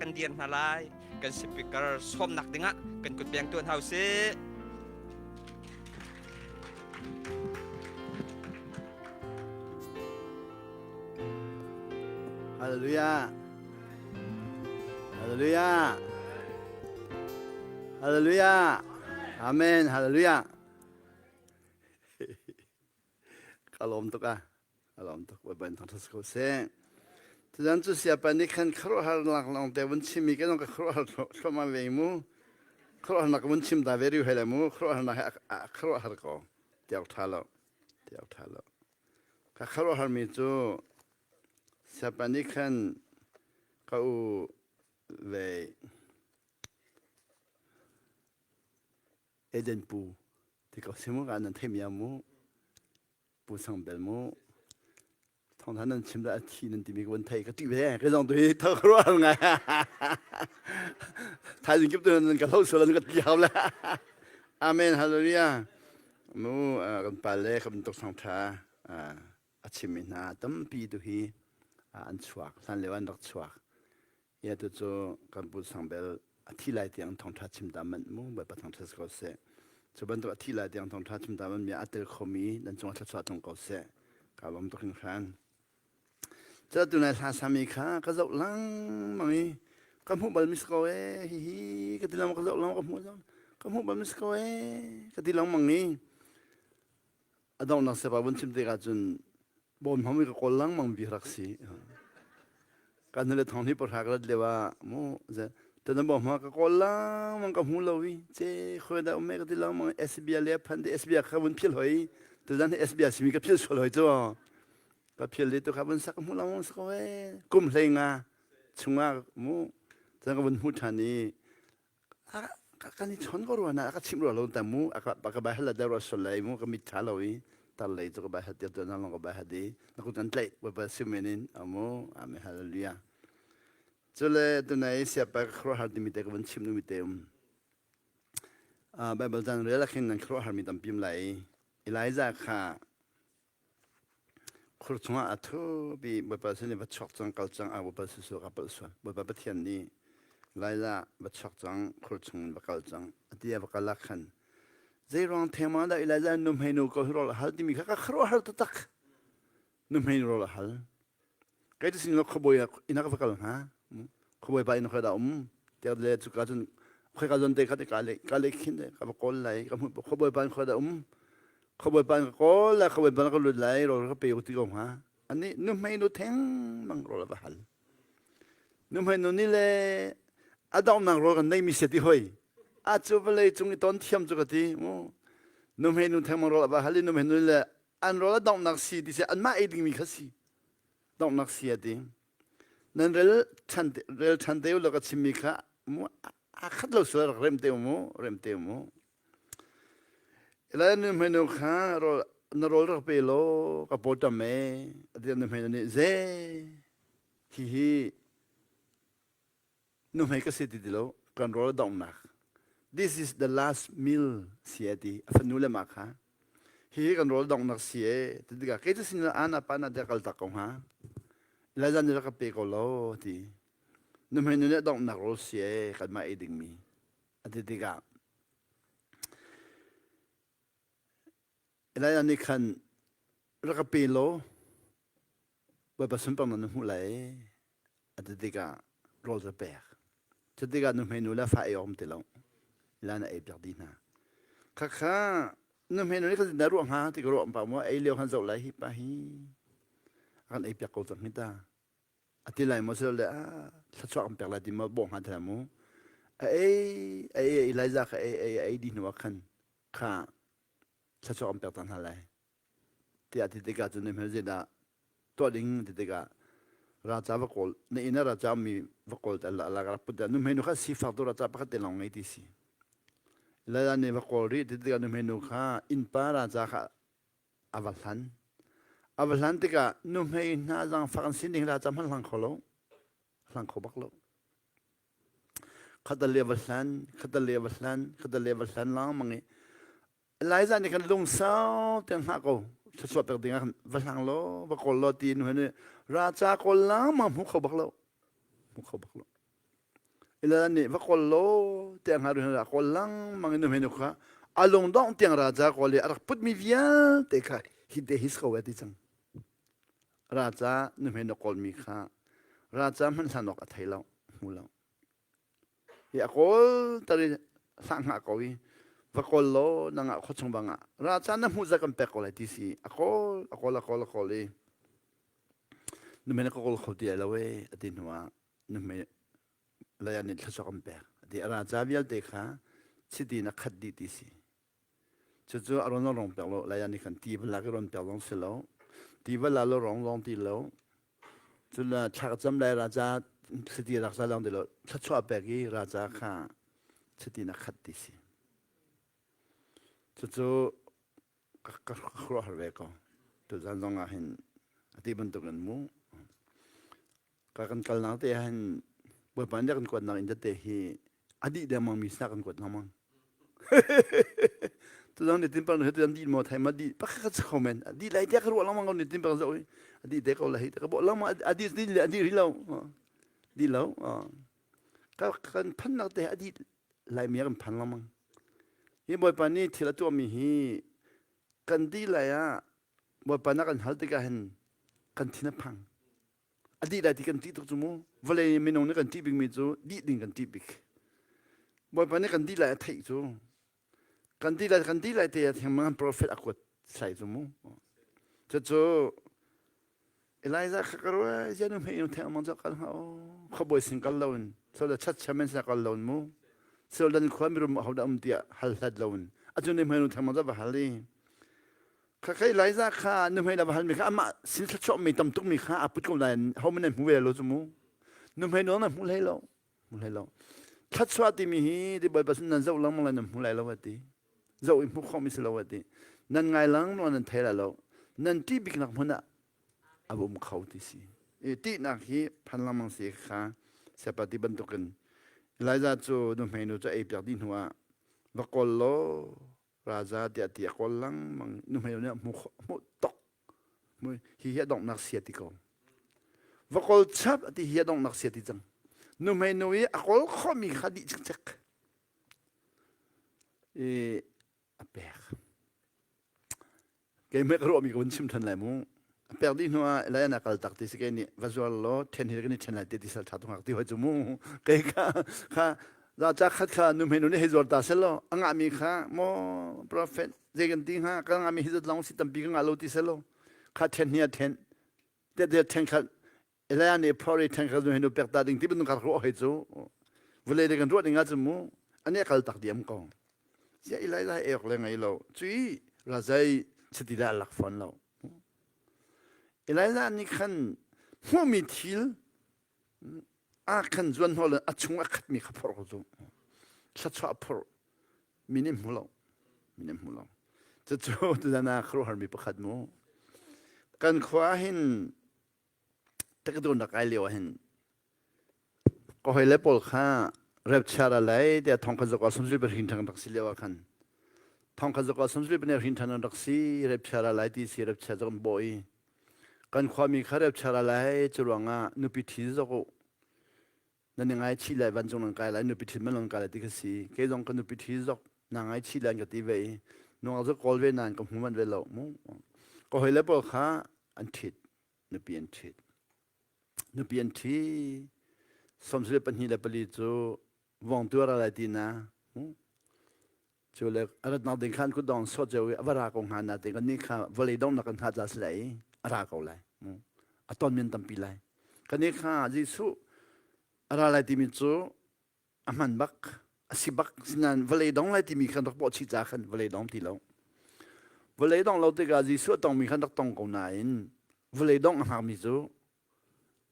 kan dir hna lai. Kan speaker sawmnak dingah kan kut beng tuan hau sih. Hallelujah. Hallelujah. Hallelujah. Amen. Hallelujah. Ka lawm tuk ah. Ka lawm tuk. Bawipa in thangṭhat si ko seh. Tuzan cu siapa nih khan khuaruahhar lak lawng te vun chim i kan ka khuaruahhar thluahmah ve mu. Khuaruahharnak vun chim ta ve riu he le mu. Khuaruahharnak he a khuaruahhar ko. Tiak ṭha lo. Tiak ṭha lo. Ka khuaruahharmi cu siapa nih khan ka u ve Eden pu ti ko si mu ka nan theimi ah mu pu sang bel mu thawngtha nan chim dah a thi nan timi ka van thei ka ṭih ve ka zong tu hi tho ka ruah ngai thaizing kip tu nan ka hlo sual nan ka ti hau le amen hallelujah mu kan pa le ka bantuk thawngtha a chimmi hna tampi tu hi an chuak hlan lio an rak chuak Ya tu cu kan pu sang bel a thi lai tiang thawngṭha chim ta manh mu Bawipa thangṭhat si ko seh. Cu bantuk a thi lai tiang thawngṭha chim ta manh mi a tel khomi nan cungah thluachuah tlung ko seh. Ka lawm tuk hringhran. Cu tu nai hla sami kha ka zoh lengmang i ka hmuh bal mi si ko ee hihi ka ti lengmang ka zoh lengmang ka hmuh ka hmuh bal mi si ko ee ka ti lengmang i a donghnak sepa vun chim tikah cun bawm hmang ka kawl lengmang bi rak si kan le thong hi pahra ka rat lio ah mu tan bawm hma ka kawl lengmang ka hmu lo i ce khoi da umme ka ti lengmang SBA le phan de SBA kha vun phil hoi tuzan hi SBA simi ka phil sual hoi cu ka phil le tu kha vun sak hmu lengmang sak we kum hlei nga chungah mu chan ka vun hmu than i kan i chon ko rua na ka chimh rua lo ta mu a ka bai hal da rua sol lai mu ka mit tha lo i tar lei cu ka bai hat tiap na long ka bai hat i na kut kan tlaih bawipa simen in amu amen hallelujah cule tunai siapa ka khuaruahhar timi te ka van chim nu mi te um Bible caan rel ah khin nan khuaruahhar mi tampi um lai i Elijah kha Khur chungah a thup i Bawipa sin i va chuak cang kal cang ah Bawipa susu ka palh sual. Bawipa Pathian nih Laila va chuak cang khur chung in va kal cang a ti a va kal ah khan zei ruang thengmang dah Elijah nuhmei nu ko hi rawl a hal timi kha ka khuaruahhar taktak. Nuhmei nu rawl a hal. Kei tu sin khuabawi ah inn ah ka va kal hnga. Khuabawi pa inn khoi dah um tiah le cuka cun khoi ka zon te kha te ka le ka le khin te ka va kawl lai ka hmuh khuabawi pa inn khoi dah um khuabawi pa ka kawl lai khuabawi pa ka lut lai rawl ka pe ti ko hnga ani nuhmei nu theng mang rawl va hal nuhmei nu ni le a donghnak rawl kan nei mi se ti hoi a cu vawlei cung i ton thiam cu ka ti mu nuhmei nu theng mang rawl va hal i nuhmei nu le an rawl a donghnak si ti si anmah ei dingmi kha si donghnak si a ti nan rel ṭhan rel ṭhan te u law ka chimmi kha mu a khat lo sual rak rem te u mu rem te u mu Ela nu hmenu kha rawl na rawl rak pe law ka paw tam e ati nu hmenu nih ze hi hi Nuhmei ka si ti ti lo, kan rawl a donghnak. This is the last meal si a ti. A fanu le mah kha. Hihi kan rawl donghnak si e. Ti tikah kei cu sin ana pa na te kal tak ko hnga. Elijah nih rak ka pe ko lo ti. Nuhmei nu nih donghnak rawl si e kanmah ei dingmi. A ti tikah Elijah nih khan rak ka pe law Bawipa sunparnak na hmuh lai a ti tikah rawl cu a pek. Cu tikah nuhmei nu le fa ei awk um ti lo. Elijah nih a ei piak dih hna. Khakha nuhmei nu nih khan na ruah hnga ti ka ruah pah maw ei lio khan zoh lai hi pa hi a kan ei piak ko cang hi ta. A ti lai maw silo le ah thluachuah kan pek lai ti maw bawh hnga ti lai mu. A ei a ei Elijah kha ei ei ei dih hnu ah khan kha thluachuah kan pek cang hna lai tiah ti tikah cun hmel zeidah tuah ding ti tikah raca va kawl na inn ah raca mi va kawl ta la la rak put nu hmei nu kha sifak tu raca pakhat te lawng ngei ti si lala ne va kawl rih ti tikah nu hmei nu kha innpa raca kha a va hlan a va hlan tikah nu hmei hna zaangfak an sin ding raca hmanh hlang kho lo hlang kho bak lo khatale va hlan khatale va hlan khatale va hlan lengmang i Elijah nih khan lungsau te hngah ko thluachuah pek ding ah khan va hlang law va kawl law ti nu he ra ca kawl lengmang hmu kho bak lo hmu kho bak lo. Ila nih va kawl law tiang hnga ruhin ra kawl lengmang in nuhmei nu kha a lungdongh tiang raja kawl i a rak putmi vialte kha hi te hi si ko e ti cang. Raja nuhmei nu kawlmi kha raja hmanh hlan awk a thei lo, hmu lo. Hi a kawl tar i hlah hngah ko i va kawl law nangah khuachung bangah raja na hmuh zat kan pek ko lai ti si a kawl a kawl a kawl a kawl i nuhmei na ka kawl kho ti ai lo e a ti hnu ah nuhmei lei ah nih thluachuah kan pek a ti a raja vialte kha chiti in a khat dih ti si Cucu a rawn rong pek lo lai nih khan ti va lak i rawn pek zong si lo. Ti va la lo rong zong ti lo. Cun thla ka cam lai raja thlati rak za long ti lo. Thluachuah pek i raja kha chiti na khat ti si. Cucu ka khuaruahhar ve ko. Tuzan zong ah hin ati bantuk in mu. Ka kan kalnak te ah hin Bawipa nih kan kuatnak inn tete hi a dih dengmang mi sinah kan kuat lengmang. Tuzang ni tin pang tu dih mo thai ma di pakhat khat kho men di lai te ka ruah lengmang ko ni tin pang zo a di te ko la hi ka bo lengmang a di di le a di ri lo di lo ka kan phan nak te a di lai mi kan phan lengmang hi bawipa nih thil a tuah mi hi kan di lai ah bawipa na kan hal tikah hin kan thin a phang A dih lai ti kan ṭih tuk cu mu. Vawlei minung nih kan ṭih bikmi cu dih ding kan ṭih bik. Bawipa nih kan dih lai a theih cu. Kan dih lai kan dih lai te ah thengmang prophet a kuat sai cu mu. Cucu Elijah kha ka ruai zian hmei in thengmang cu kal hnga o khuabawi sin kal loin so le chat chairman sin kal loin mu so dan khua mirum ho dah um tiah hal hlat loin acun ni hmei nu thengmang cu va hal i Kha Elijah kha nuhmei le va halmi kha amah sin thluachuahmi tam tukmi kha a put ko lai ho man nan hmu ve lo cu mu nuhmei nawl nan hmu hlei lo hmu hlei lo thluachuah timi hi ti bawipa sin nan zoh lengmang lai nan hmu lai lo a ti zoh i hmuh khawhmi si lo a ti nan ngai lengmang nan thei lai lo nan ṭih biknak hmun ah a um kho ti si i ṭihnak hi phan lengmang si kha siapa ti bantukin Elijah cu nuhmei nu cu ei piak dih hnu ah va kawl law Raza tiah ti a kawl lengmang nuhmei nih hmu hmuh tok hi hi a donghnak sia ti ko va kawl chap ti hi a donghnak sia ti cang nuhmei nu i a kawl khawhmi kha dih cikcek i a pek Keimah ka ruahmi ka vun chim ṭhan lai mu. A pek dih hnu ah Elijah na kal tak ti si kei nih va zuar law ṭhen hi kan i ṭhen lai ti ti sal ṭha tu ngak ti hoi cu mu. Kei kha kha za ca khat kha nu hmei nu nih hei zuar ta sel law a ngahmi kha maw prophet zei kan ti hnga ka ngahmi hi zat lawng si tampi ka ngah lo ti sel law kha ṭhen hi a ṭhen te te ṭhen khat Elijah nih phor i ṭhen khat nu hei nu pek ta ding ti bantuk kha ruah hoi cu vawlei le kan ruah ding ah cun mu ani a kal tak diam ko. Ziah Elijah hi ek le ngei lo. Cui razai chiti dah lak fawn lo. Elijah nih khan hmuhmi thil a khan zuan hnawh le a chung a khatmi kha phorh ko cu. Thluachuah phorh mi nih hmu lo. Mi nih hmu lo. Cucu tuzan ah khuaruahharmi pakhat mu. Kan khua hin takadun rak ai lio ah hin Ka hawile pawl kha rapture a lei tiah thong kha zuk ah sumsui pa hrin ṭhan rak si lio ah khan thong kha zuk ah sumsui pa nih hrin ṭhan an rak si rapture a lai ti si rapture cu kan bawh i kan khuami kha rapture a lai cu ruangah nupi ṭhi zok u nan i ngaichih lai vancung nan kai lai nupi ṭhit man nan kai lai ti kha si kei zong ka nupi ṭhi zok na ngaichih lai an ka ti ve i nungak cu kawl ve nain ka hmu manh ve lo mu ka hawile pawl kha an ṭhit nupi an ṭhit Nupi an ṭhi. 24 cu vongtu a ra lai ti na. Cu le a ratnak ding khan kutdong sawt cio i a va ra ko hnga na te kan nih kha vawlei donghnak kan hngah ca si lai i a ra ko lai. A ton men tampi lai. Kan nih kha Jesuh a ra lai timi cu a hman bak a si bak sinain vawlei dong lai timi khan rak bawh chih ca khan vawlei dong ti lo vawlei dong lo tikah Jesuh a tongmi khan rak tong ko nain vawlei dong a hngakmi cu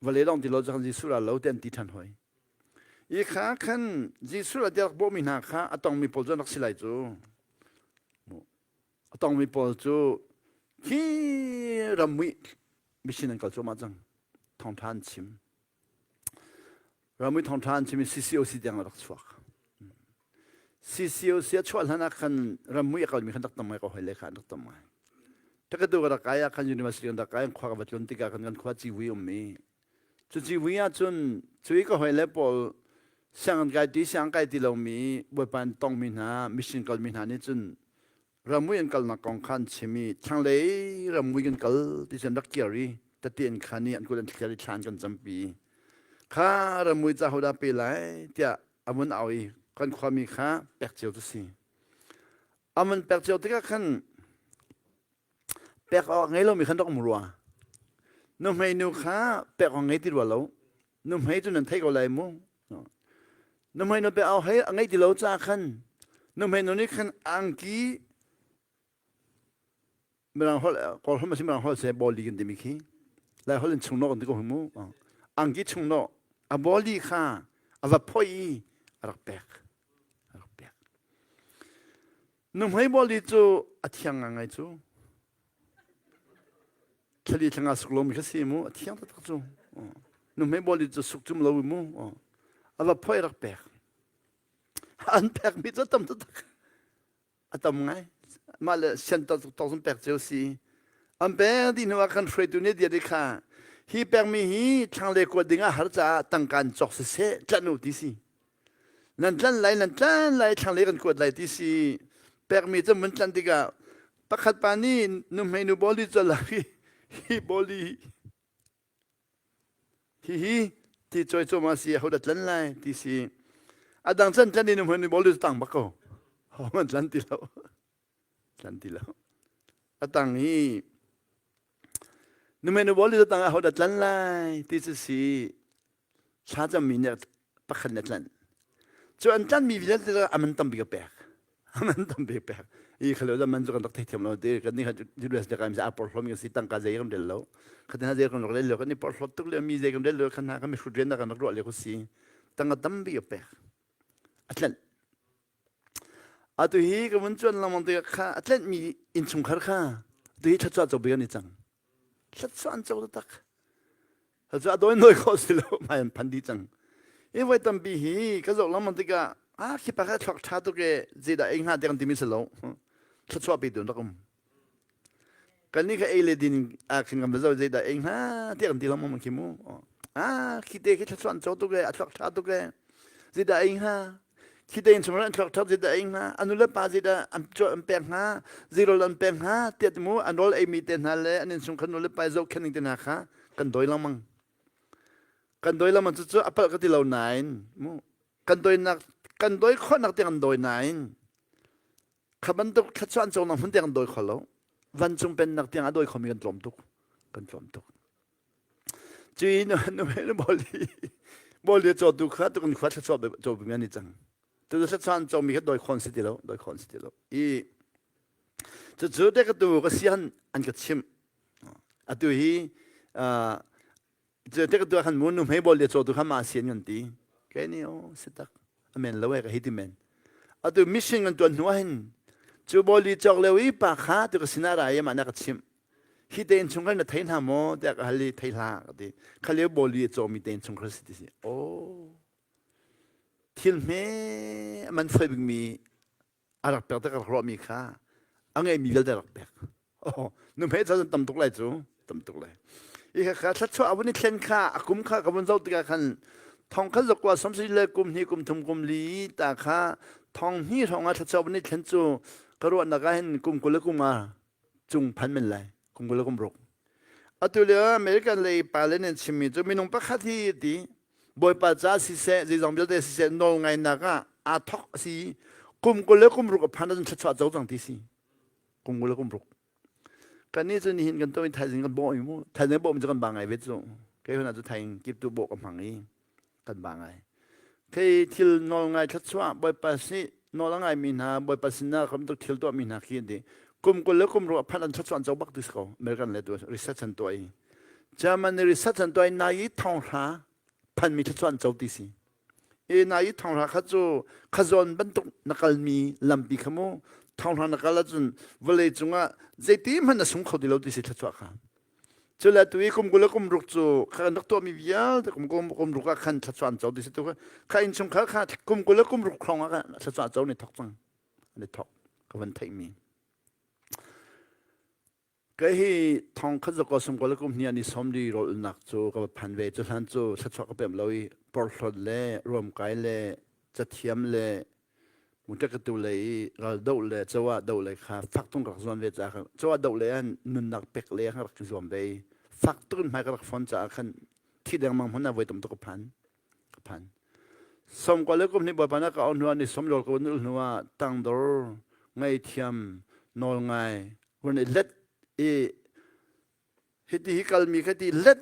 vawlei dong ti lo cu khan Jesuh ra lo ti an ti ṭhan hoi i kha khan Jesuh ra ti rak bawhmi hna kha a tongmi pawl cu an rak si lai cu a tongmi pawl cu khi rammuih mission an kal cuahmah cang thawngṭha an chim Ramui thawngṭha an chim i CCOC tiang a rak chuak. CCOC a chuah hlan ah khan ramui a kalmi khan rak tam ngai ko hoi le kha an rak tam ngai. Takatu ka rak kai ah khan university kan rak kai khua ka va tlun tikah khan kan khua civui um i cu civui ah cun cui ka hoi le pawl. Sianginn kai ti siang kai ti lomi Bawipa an tongmi hna mission kalmi hna nih cun ramui an kalnak kong kha an chim i thlanglei ramui kan kal ti cun rak kir i tati an khan i an kut an thliar i thla an kan campi. Kha ramui ca hodah pe lai tiah a vun au i kan khuami kha pek cio cu si. A vun pek cio tikah khan pek awk ngei lomi khan rak um rua. Nuhmei nu kha pek awk ngei ti rua lo. Nuhmei cu nan theih ko lai mu. Nuhmei nu pek awk hei a ngei ti lo caah khan nuhmei nu nih khan angki Mirang holh Kawl holh ma si Mirang holh se bawli kan timi khi Lai holh in chungnawh kan ti ko mu. Angki chungnawh a bawli kha a va phoi i a rak pek. A rak pek. Nuhmei bawli cu a thiang ngai cu. Thlali thlanga suk lomi kha si mu, a thiang taktak cu. Nuhmei bawli cu suk cum lo mu. A va phoi rak pek. An pekmi cu tam taktak. A tam ngai. Mah le sian tok zong pek cio si. An pek dih hnu ah khan hruaitu nih dia kha hi pekmi hi thlanglei kuat ding ah har caah tangka in cawk siseh tlanh u ti si. Nan tlan lai nan tlan lai thlanglei kan kuat lai ti si pekmi cu mun tlan tikah pakhat pa nih nuhmei nu bawli cu lak i hi bawli hihi ti cawi cawma si ho dah tlan lai ti si a dang chan tlan i nuhmei nu bawli cu tang bak ko ho man tlan ti lo tlan ti lo a tang i nuhmei nu bawli cu tang ah ho dah tlan lai ti cu si thlacammi nih pakhat nih a tlanh. Cu an tlanhmi vialte cu a man tambik a pek. A man tambik a pek. I khalo da man cu kan rak theithiam lo ti kan ni kha US le kai a porhlawmi kan si tangka zei kan rel lo. Khatin ha zei kan rak rel lo kan i porhlawt tuk le mi zei kan rel lo khan ha kan mi hrut rian kan rak ruah le ko si. Tangka tampi a pek. A tlanh. Atu hi ka vun cuan lengmang tikah kha a tlenhmi innchungkhar kha atu hi thluachuah co bik an i cang. Thluachuah an co taktak. Thluachuah dawi nawi khawh si lo hmai an phan dih cang. Hi voi tampi hi ka zoh lengmang tikah ah khi pa kha thluak ṭha tuk e zeidah ei hnga tiah kan timi si lo. Thluachuah petu an rak um. Kannih kha ei le din ah khin kan va zoh zeidah ei hnga tiah kan ti lengmang khi mu. Ah khi te khi thluachuah an co tuk e a thluak ṭha tuk e zeidah ei hnga khi te in chung an thluak ṭha zeidah ei hnga a nu le pa zeidah an an pek hnga zeirawl an pek hnga tiah mu an rawl eimi te hna le an innchung kha nu le pa zohkhenh ning te hna kha kan dawi lengmang kan dawi lengmang cu cu a palh ka ti lo nain mu kan dawinak kan dawi khawhnak tiang kan dawi nain Kha bantuk thluachuah an cawnak hmun tiang an dawi kho lo. Vancung pennak tiang a dawi khomi kan tlawm tuk. Kan tlawm tuk. Cui nu nu boli boli cawtu kha tu kan khua thluachuah caw bimi an i cang. Tu thluachuah an cawmi kha dawi khon si ti lo, dawi khon si ti lo. I cucu te ka tu ka sian an ka chimh. Atu hi Cu tik tu khan mu nu hmei bol le caw tu kha ma sian kan ti. Ke ni o si tak. Amen lo e ka hi ti men. Atu mission kan tuan hnu hin cu boli cawk leo i pa kha tu ka sinah ra i ma na ka chimh. Hi te in chung khan na thei hna maw tiah ka hal i thei hlah ka ti. Kha leo boli a cawmi te in chung kha si ti si. Oh. Thil hme man foi bikmi a rak pek te ka rak ruahmi kha a ngeimi vialte a rak pek oh nuhmei ca tam tuk lai cu tam tuk lai i kha kha thluachuah a vun i thlen kha a kum kha ka vun zoh tikah khan thong khat zakua samsi le kum hnih kum thum kum li ta kha thong hnih hrawng ah thluachuah vun i thlen cu ka ruahnak ah hin kum 20 le kum nga cung phan men lai kum 20 le kum ruk Atu lio American lei pale nih an chimmi cu minung pakhat hi ti Bawipa ca siseh zeizong vialte siseh nawl ngainak ah aa thok a si kum 20 le kum ruk a phan ahcun thluachuah co cang ti si kum 20 le kum ruk kannih cu nihin kan to i thaizing kan bawh i mu thaizing bawh mi cu kan ba ngai ve cu kei huna cu thaing kip tu bawh ka hmang i kan ba ngai. Khi thil nawl ngai thluachuah Bawipa si nawl a ngaimi hna Bawipa sinah kam tuk thil tuahmi hna khi an ti. Kum 20 le kum ruah phanh an thluachuah an co bak ti si ko. American le tu research an tuah i. German nih research an tuah i nai i thonghra phanmi thluachuah an co ti si. I nai i thonghra kha cu khazawn bantuk na kalmi lampi kha mu thonghra na kal ahcun vawlei cungah zeiti hmanh na sung kho ti lo ti si thluachuah kha. Cule tu i kum 20 le kum ruk cu kha kan rak tuahmi vialte kum kum kum ruk ah khan thluachuah an co ti si tu kha innchungkhar kha kum 20 le kum ruk hrawng ah khan thluachuah co ni thok cang an i thok ka van theihmi Kei hi thong khat zako sum ko le kum hnih an i som di rolnak cu ka va phan ve cu hlan cu thluachuah ka pem lo i. Porhlawt le ruamkai le cathiam le muṭekatu le i raldoh le coah doh le kha fak tung rak zuam ve caah khan coah doh le an nunnak pek le khan rak i zuam ve i fak tuk in hmai ka rak fon caah khan thi dengmang hmun ah voi tam tuk ka phan ka phan. Sawmkua le kum hnih Bawipa nih ka auh hnuah ni sawmlawl ka vun ul hnuah tangdor ngaihthiam nawlngai vun i let i hiti hi kalmi kha ti let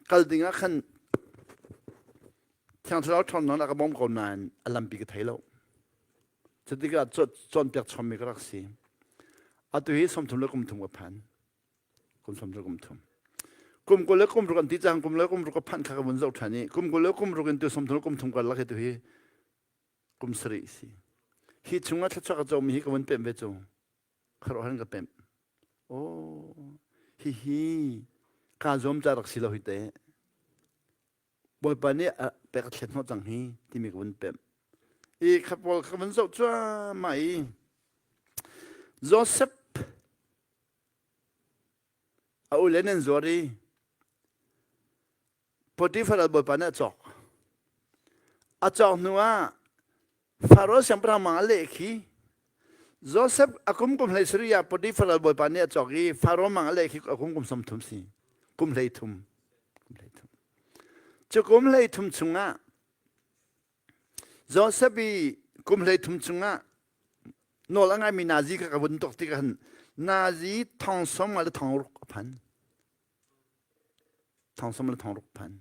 kal ding ah khan Thiang Thlarau ṭhawnnak a ka bawm ko nain a lampi ka thei lo. Cutikah cawnpiak chommi ka rak si. Atu hi 30 le kum thum ka phan. Kum 30 le kum thum. Kum 20 le kum ruk an ti cang kum le kum ruk ka phanh kha ka vun zoh ṭhan i kum 20 le kum ruk in tu 30 le kum thum karlak hi tu hi kum sarih si. Hi chungah thluachuah ka comi hi ka vun pemh ve cu. Khuaruahhar in ka pemh. Oh, hihi kaa zuam ca rak si lo hi te. Bawipa nih a pek a thlet hnawh cang hi timi ka vun pemh. I kha pawl ka vun zoh cuahmah i Joseph a ule nan zuar i Potiphar al bawipa nih a cawk. A cawk hnu ah Faro siangpahrang mang a leh khi Joseph a kum kum hlei sarih ah Potiphar al bawipa nih a cawk i Faro mang a leh khi a kum kum 30 si. Kum hlei thum. Kum hlei thum. Cu kum hlei thum chungah Joseph i kum hlei thum chungah nawl a ngaimi nazi kha ka vun tuk tikah khan nazi thong som nga le thong ruk a phan. Thong som le thong ruk phan.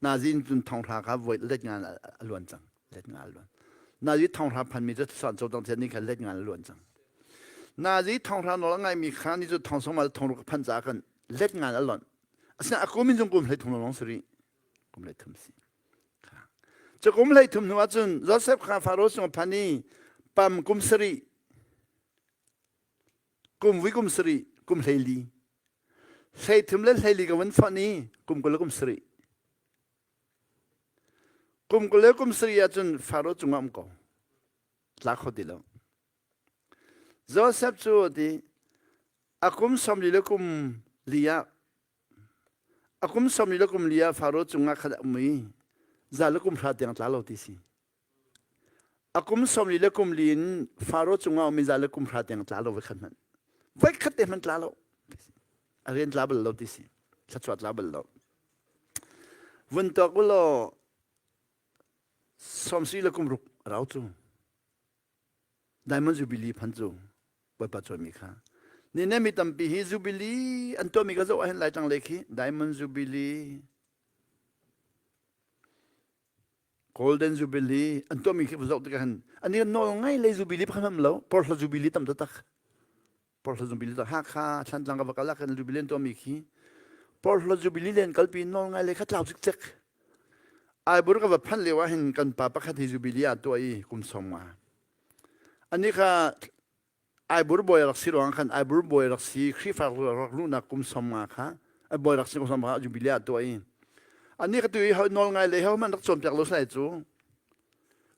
Nazi in cun thonghra kha voi let nga a luan cang. Let nga a luan. Nazi thonghra phanmi cu san cho tang ni kha let nga a luan cang. Nazi thonghra nawl a ngaimi kha ni cu thong som le thong ruk phan ca khan let nga a lonh. Asinain a kum in cung kum hlei thum lawng si rih. Kum hlei thum si. Cu kum hlei thum hnu ahcun Joseph kha Faro sung a phan i pam kum sarih kum vui kum sarih kum hleili 13 le 14 ka vun fonh i kum 20 le kum sarih kum 20 le kum sarih ahcun Faro cungah um ko tla kho ti lo Joseph cu ti a kum 40 le kum li ah a kum 40 le kum li ah Faro cungah khat a um i za le kum hra tiang tla lo ti si A kum 40 le kum li in Faro cungah um za le kum hra tiang tla lo voi khat hmanh. Voi khat te hmanh tla lo. A rian tla bal lo ti si. Thluachuah tla bal lo. Vun tuak u law sawmsi le kum ruk rau cu. Diamond Jubilee phan cu Bawipa cawnmi kha. Ni ne mi tampi hi Jubilee an tuahmi ka zoh ahhin Laitlang lei khi Diamond Jubilee Golden Jubilee an tuahmi khi zoh tikah hin ani kan nawl ngai lei Jubilee pakhat hmanh lo porhla Jubilee tam taktak porhla Jubilee tak Hakha Thlantlang ka va kal ah khan Jubilee an tuahmi khi porhla Jubilee len kalpi nawl ngai lei kha tlau cikcek Aibur ka va phanh lio ah hin kan pa pakhat hi Jubilee ah tuah i kum 50 ani kha Aibur bawi rak si ruang khan Aibur bawi rak si Khrihfa rak luhnak kum 50 kha bawi rak si kum 50 kha jubilee ah tuah i ani ka tu i nawl ngai le ho man rak cawnpiak lo sai cu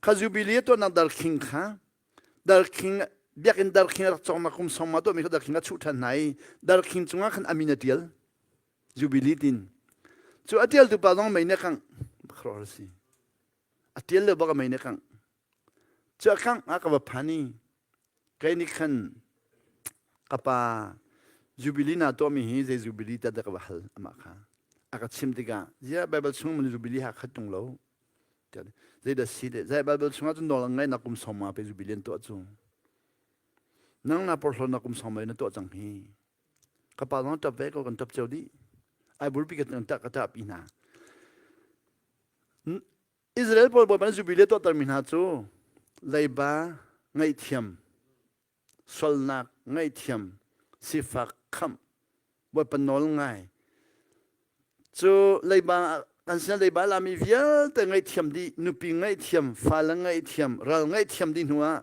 kha jubilee tuahnak darkhing kha darkhing biakinn darkhing rak cawngnak kum 50 tuahmi kha darkhing a chuh ṭhan hna i darkhing cungah khan amin a ṭial jubilee tin cu a ṭialtu pa zong mei nih kang khror si a ṭial le bak a mei nih kang cu a kangh ah ka va phan i Kei nih khan ka pa Jubilee na tuahmi hi zei Jubilee dah ka va hal amah kha. A ka chim tikah ziah Bible chung man Jubilee ha khat tung lo. Zeidah si de zai Bible chungah cun nawl ngai na kum sawm ma pe Jubilee an tuah cu. Nang na porhlawt na kum sawm na tuah cang hi. Ka pa zong ṭap ve ko kan ṭap cio dih. Ai burpi ka ka ṭah pi hna. Israel pawl Bawipa nih Jubilee tuahtermi hna cu leiba ngaihthiam, sualnak ngaihthiam, sifak khamh, Bawipa nawl ngai. Cu leiba kan sinah leiba lami vialte ngaihthiam dih, nupi ngaihthiam, fale ngaihthiam, ral ngaihthiam dih hnu ah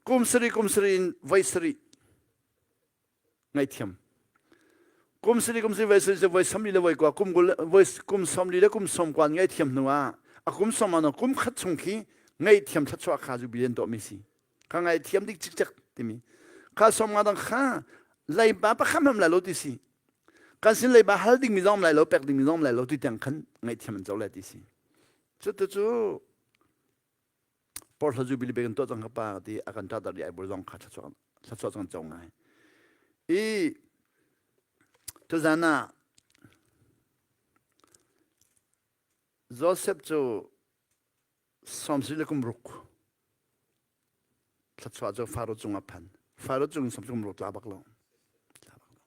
kum sarih kum sarih in voi sarih ngaihthiam kum sari kum sari voi sari voi samli le voi kwa kum voi kum samli le kum som kwan ngaihthiam hnu ah a kum som ano kum khat chung khi ngaihthiam thluachuah kha zu bilian to mi si kha ngaihthiam dik cikcek timi kha som nga dang kha leiba pakham ham la lo ti si. Kan sin leiba hal dingmi zong lai lo, pek dingmi zong lai lo ti tiang khan ngaihthiam an co lai ti si. Cu tu cu porhla zu bili kan tuah cang ka pa ti a kan ṭatar di ai bur zong kha thlachuah cang co ngai. I tuzan ah Joseph cu sawmsarih le kum ruk thluachuah cu Faro cung a phan. Faro cung sawmsarih kum ruk tla bak lo. Tla bak lo.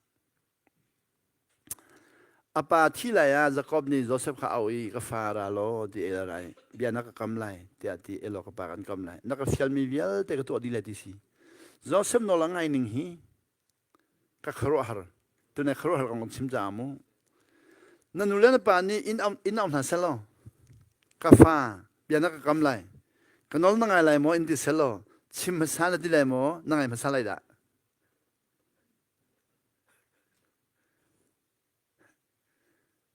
A pa thi lai ah Jakob nih Joseph kha au i ka fa ra law ti el rai bia na ka kam lai tiah ti elaw ka pa kan kam lai na ka fialmi vialte ka tuah dih lai ti si Joseph nawl a ngai ning hi ka khuaruahhar tunai khuaruahhar kong kan chim caah mu na nu le na pa nih inn inn au hna selaw ka fa bia na ka kam lai ka nawl na ngai lai maw in ti selaw chim hmasa na ti lai maw na ngai hmasa lai dah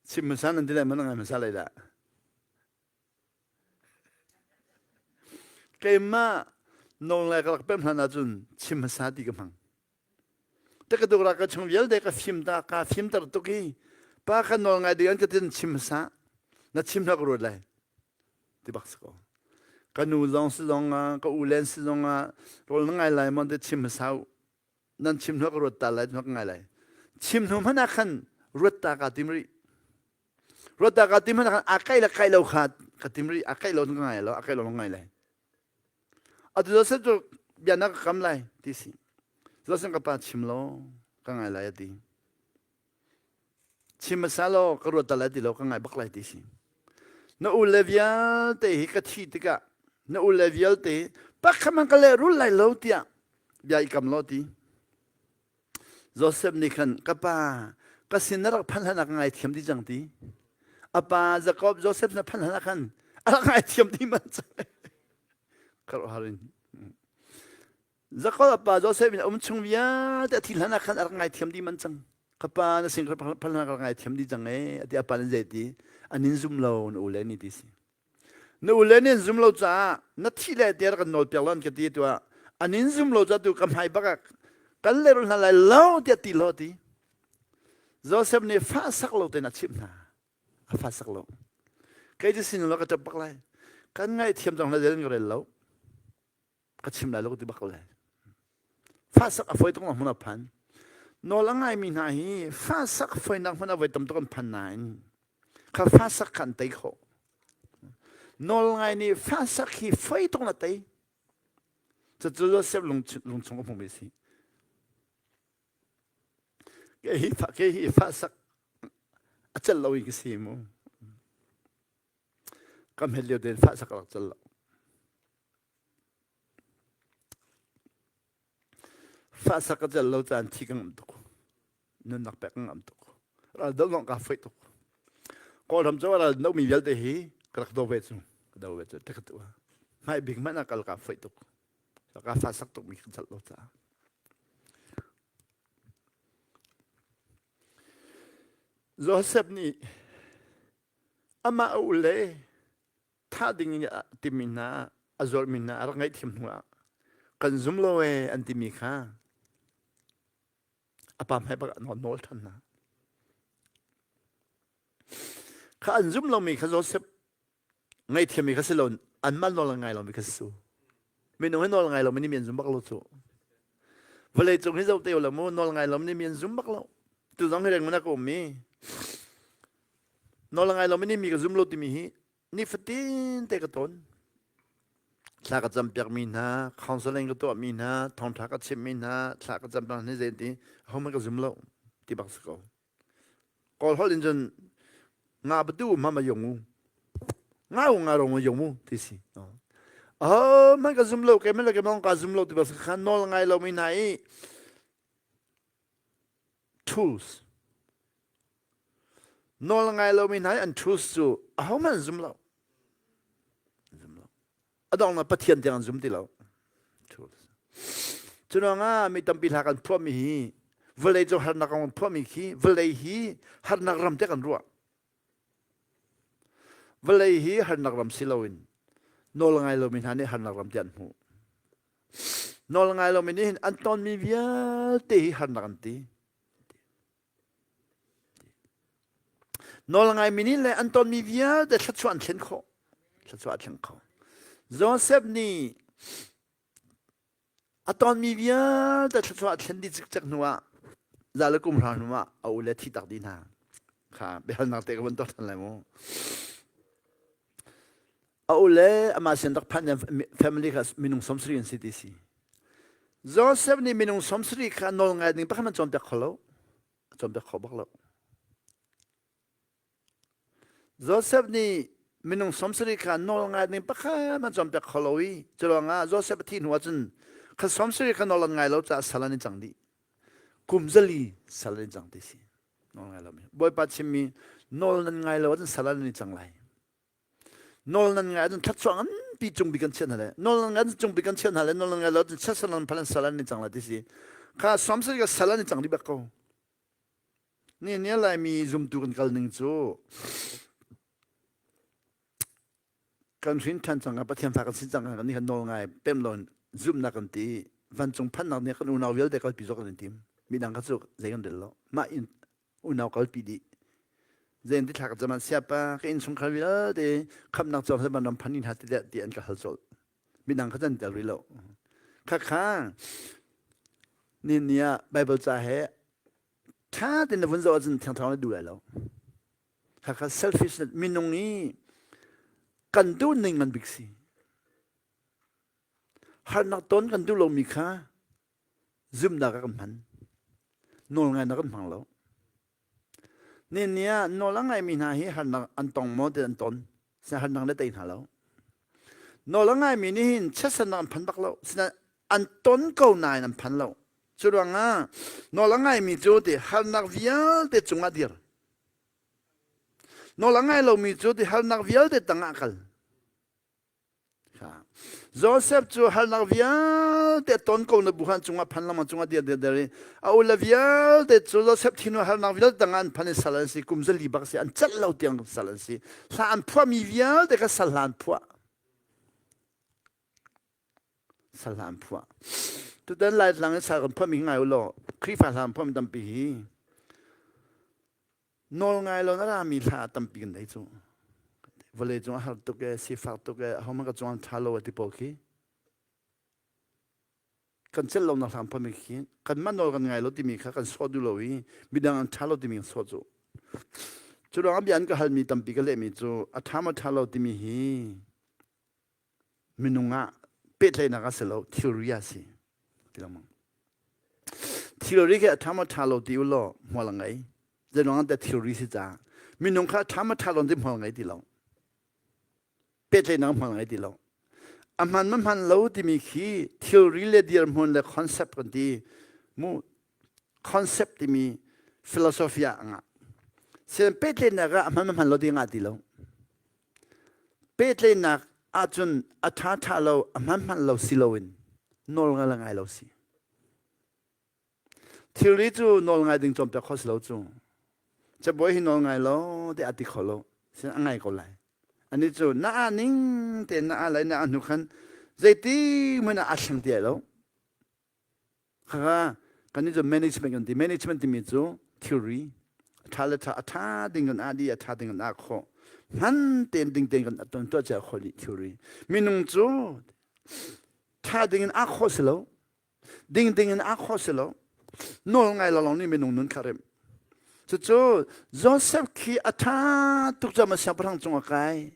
chim hmasa nan ti lai maw na ngai hmasa lai dah Keimah nawl ngai ka rak pemh hlan ahcun chim hmasa ti ka hmang. Takaduk ra ka chung vialte ka fim ta ka fimter tuk i pa ka nawl ngai ding an ka tin chim hmasa na chim hna ka ruat lai ti bak si ko. Ka nu zong si zong ah ka u len si zong ah rawl na ngai lai maw te chim hmasa u. Nan chim hna ka ruat ta lai ka ngai lai. Chim hnu hmanh ah khan ruat ta ka tim rih. Ruat ka tim hmanh a kai le kai lo kha ka tim rih a kai lo ka ngai lo a kai lo ngai lai. Atu Joseph cu bia na ka kam lai ti si. Joseph ka pa chim lo ka ngai lai ati. Chim hmasa law ka ruat ta lai ti lo ka ngai bak lai ti si. Na u le vialte hi ka thi tikah na u le vialte pakhat man ka le rul lai lo tiah bia i kam lo ti. Joseph nih khan ka pa ka sin na rak phanh hlan ah ka ngaithiam dih cang ti. A pa Jacob Joseph na phanh hlan ah khan a rak ngaithiam dih man cang. Kharuahhar in. Jacob a pa Joseph in a um chung vialte a thi hlan ah khan a rak ngaithiam dih man cang. Ka pa na sin ka phanh hlan ah ka rak ngaithiam dih cang ee ati a pa nih zei ti an in zum lo na u le ni ti si. Na u le nih an zum lo caah na thih le te rak kan nawl piak lo an ka ti tuah an in zum lo caah tu ka hmai bak ah kan lehrulh hna lai lo tiah ti lo ti Joseph nih fa sak lo tein a chimh hna a fa sak lo kei cu sin lo ka ṭap bak lai kan ngaihthiam cang hna zel ka rel lo ka chim lai lo ka ti bak ko lai fasak a foi tuk hmun a phan nawl a ngaimi hna hi fasak foinak hmun a voi tam tuk an phan nain kha fasak kha an tei khawh nawl ngai nih fasak hi foi tuk na tei cucu Joseph lungchung a hmumi si ke hi ke hi fasak a cel lo in ka si mu kam hel lio den fasak rak cel lo Fahsak ka cal lo caan thi ka ngamh tuk. Nunnak pek ka ngamh tuk. Ral do zong ka foih tuk. Kawlram cu ral do mi vialte hi ka rak do ve cu. Ka do ve cu. Te ka tu. Hmai bik hmanh ah kal ka foih tuk. Ka fahsak tuk mi ka cal lo caah. Joseph nih amah a u le thah ding in a timi hna a zuarmi hna a rak ngaihthiam hnu ah kan zum lo ee an timi kha a pa hmai bak ah nawl nawl ṭhan hna. Kha an zum lomi kha Joseph ngaihthiammi kha si lo anmah nawl ngai lomi kha si su. Minung hi nawl ngai lomi nih mi an zum bak lo cu. Vawlei cung hi zoh te lo mu nawl ngai lomi nih mi an zum bak lo. Tu zong hi reng na ka um mi Nawl ngai lomi nih mi ka zum lo timi hi nifatin te ka ton. Thla ka campiakmi hna, counseling ka tuahmi hna, thawngṭha ka chimhmi hna, thla ka campiak hna zei ti ahohmanh ka zum lo ti bak si ko. Kawl holh in cun nga batu ma ma yong u. Nga u nga rong yong u ti si. Ahohmanh ka zum lo, keimah le keimah ka zum lo ti bak si kha nawl ngai lomi hna i tools Nawl ngai lomi hna i an truth cu ahohmanh an zum lo. Zum lo. A donghnak Pathian tiang an zum ti lo. Cu ruangah mi tampi hla kan phuahmi hi vawlei cung harnak kan phuahmi khi vawlei hi harnak ram te kan ruah. Vawlei hi harnak ram si loin nawl ngai lomi hna nih harnak ram te an hmuh. Nawl ngai lomi nih hin an tonmi vialte hi harnak an ti. Nawl ngaimi nih le an tonmi vialte thluachuah an thlen khawh. Thluachuah a thleng kho. Joseph nih a tonmi vialte thluachuah a thlen dih cikcek hnu ah za le kum hra hnu ah a u le thi tak dih hna. Kha biahalnak te ka vun tuah ṭhan lai mu. A u le amah sin rak phanh family kha minung 70 an si ti si. Joseph nih minung 70 kha nawl ngai ding pakhat man cawnpiak kho lo. A cawnpiak kho bak lo. Joseph nih minung 70 kha nawl ngai ding pakhat man cawnpiak kho lo i curuangah Joseph a thih hnu ahcun kha 70 kha nawl an ngai lo caah sal an i cang dih. Kum zali sal an i cang ti si. Nawl ngai lomi. Bawipa chimmi nawl nan ngai lo ahcun sal an i cang lai. Nawl nan ngai ahcun thluachuah nganpi cung bik kan chiah hna le nawl nan ngai ahcun cung bik kan chiah hna le nawl nan ngai lo ahcun chiat sal an phan sal an i cang lai ti si. Kha 70 ka sal an i cang dih bak ko. Ni ni Laimi zumtu kan kal ning cu kan hrin ṭhan cang Pathian fa kan si cang kan nih kan nawl ngai pem lo zumhnak kan ti vancung phannak nih kan unau vialte kalpi zok kan in tim midang kha cu zei kan rel lo mah in unau kalpi dih zein ti thlak zaman siapa ka innchungkhar vialte khamnak cawng van ram phan in ha ti ti an ka hal colh midang kha can tel rih lo kha kha ni ni ah Bible ca he ṭha tein na vun zoh ahcun thiang thlarau na duh lai lo. Khakha selfishness minung i kan duh ning ngan bik si. Harnak ton kan duh lomi kha zumhnak ah kan hman. Nawl ngainak kan hmang lo. Ni ni ah nawl a ngaimi hna hi harnak an tong maw ti an ton. Harnak le tei hna lo. Nawl a ngaimi nih hin chiatsernak an phan bak lo. Sinain an ton ko nain an phan lo. Cu ruangah nawl a ngaimi cu ti harnak vialte cungah dir. Nawl a ngai lomi cu ti harnak vialte tangah kal. Joseph cu harnak vialte ton ko na buhan cungah phan lama cungah dir dir dir i a ule vialte cu Joseph thinu harnak vialte tangah an phan i sal an si kum zali bak si an celh lo tiang sal an si hla an phuahmi vialte kha sal hla an phuah sal hla an phuah tutan laitlang i sal kan phuahmi ngai u law Khrihfa hla an phuahmi tampi hi nawl ngai lo na rami hla tampi kan nei cu vawlei cung a har tuk e sifak tuk e ahohmanh ka cuang ṭha lo ti pawl khi kan celh lo nak hlang phami khi kanmah nawl kan ngai lo timi kha kan sawh duh lo i midang an ṭha lo timi kan sawh cu cu ruangah bia an ka halmi tampi ka lehmi cu a ṭha maw ṭha lo timi hi minung ah pehtlaihnak a si lo thilri a si ti lengmang thilri khi a ṭha maw ṭha lo ti u law hmual a ngei zeiruang ah thilri si caah minung kha a ṭha maw ṭha lo ti hmual ngei ti lo pehtlaihnak hmual ngei ti lo a hman ma hman lo timi khi thilri le dirhmun le concept kan ti mu concept timi philosophy ah a ngah sian pehtlaihnak ah a hman ma hman lo ti ngah ti lo Pehtlaihnak ahcun a ṭha ṭha lo, a hman hman lo si loin nawl ngai le ngai lo si. Thilri cu nawl ngai ding cawnpiak khawh si lo cu. Cabuai hi nawl ngai lo tiah a ti kho lo. Sin a ngai ko lai. Ani cu na ah ning tein na ah lai na ah hnu khan zeiti hmanh ah aa thleng ti ai lo. Khakha kan cu management kan ti. Management timi cu thilri a ṭha le ṭha a ṭha ding kan ah dih a ṭha ding kan ah khawh. Hman tein ding tein kan tuan tuah cia khawh dih thilri. Minung cu ṭha ding in ah khawh si lo. Ding ding in ah khawh si lo. Nawl ngai lo nih minung nun kha rem. Cucu Joseph khi a ṭha tuk cam a siangpahrang cung a kai.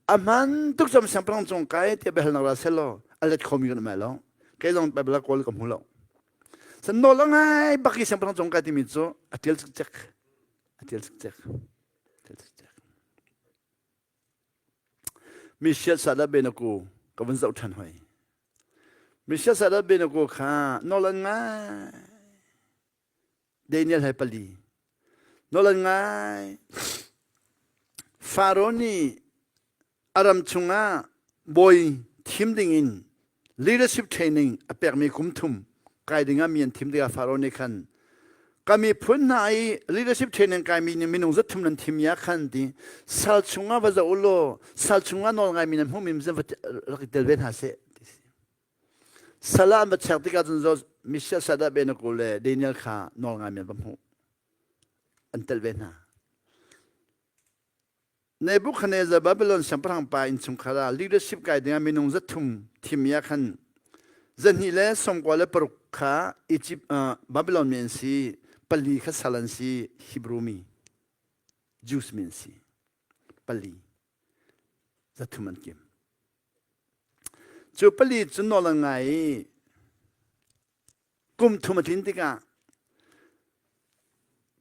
A hman tuk cam siangpahrang cung kai tiah biahalnak ra selaw a let khomi kan um lai lo. Kei zong Bible ah kawl ka hmu lo. San nawl a ngai bak i siangpahrang cung kai timi cu a tial cikcek. A tial cikcek. Tial cikcek. Mi siat sadat benaku ka vun zoh ṭhan hoi. Mi siat sadat benaku kha nawl an ngai. Daniel he pali. Nawl an ngai. Faro nih a ram chungah bawi thim dingin leadership training a pekmi kum thum kai dingah mi an thim tikah Faro nih khan ka miphun hna i leadership training kaimi nih minung zat thum nan thim ya khan ti sal chungah va zoh u law sal chungah nawl ngaimi nan hmuhmi rak i tel ve hna seh ti si. Sal ah an va check tikah cun Messiah Sadat Benaku le Daniel kha nawl ngaimi an va hmuh. An tel ve hna. Nebuchadnezzar Babylon siangpahrang pa innchungkhar ah leadership kai dingah minung 300 thim ah khan 296 kha Egypt uh, Babylon mi an si, pali kha sal an si, Hebrew mi, Jews mi an si. Pali. 300 an kim. Cu pali cu nawl an ngai i kum thum a tlin tikah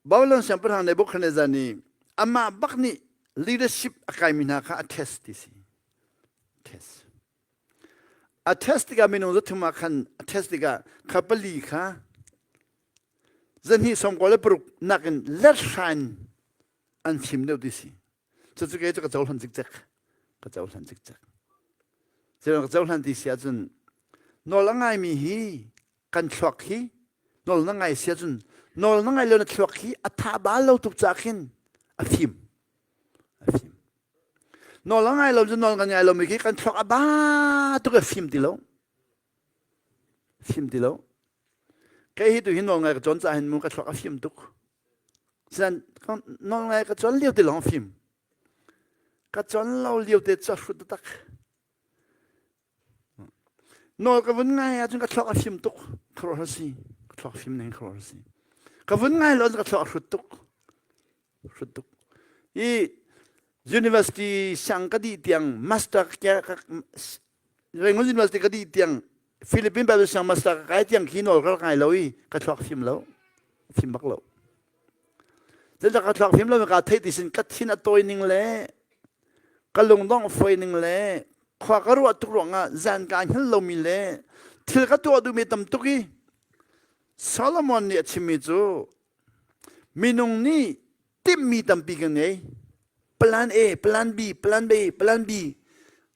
Babylon siangpahrang Nebuchadnezzar nih amah bak nih leadership a kaimi hna kha a test ti si. Test. A test tikah minung 300 ah khan a test tikah kha pali kha 296 nakin let hrain an fim deuh ti si. Cucu kei cu ka cohlan cikcek. Ka cohlan cikcek. Cu ka cohlan ti si ahcun nawl a ngaimi hi kan thluak hi nawl na ngai si ahcun nawl na ngai lo na thluak hi a tha bal lo tuk ca khin a fim. A fim. Nawl a ngai lo cu nawl kan ngai lomi khi kan thluak a ba tuk a fim ti lo. Fim ti lo. Kei hi tu hi nawl ngai ka cawn ca hin mu ka thluak a fim tuk. Sian nawl ngai ka cawn lio ti lawng fim. Ka cawn lo lio te ca hrut tak. Nawl ka vun ngai ahcun ka thluak a fim tuk. Khuaruahhar si. Ka thluak fim ning khuaruahhar si. Ka vun ngai lo ka thluak a hrut tuk. Hrut tuk. I university sang ka dih tiang master ka Rangoon University ka dih tiang Philippine Bible siang master ka kai tiang khi nawl ka rak ngai lo i ka thluak fim lo. Fim bak lo. Zeicah ka thluak fim lo ka theih ti sin ka thin a tawi ning le ka lungdongh fawi ning le khua ka ruah tuk ruangah zan ka hngal lomi le thil ka tuah duhmi tam tuk i Solomon nih a chimmi cu minung nih timhmi tampi kan ngei plan A plan B plan B plan B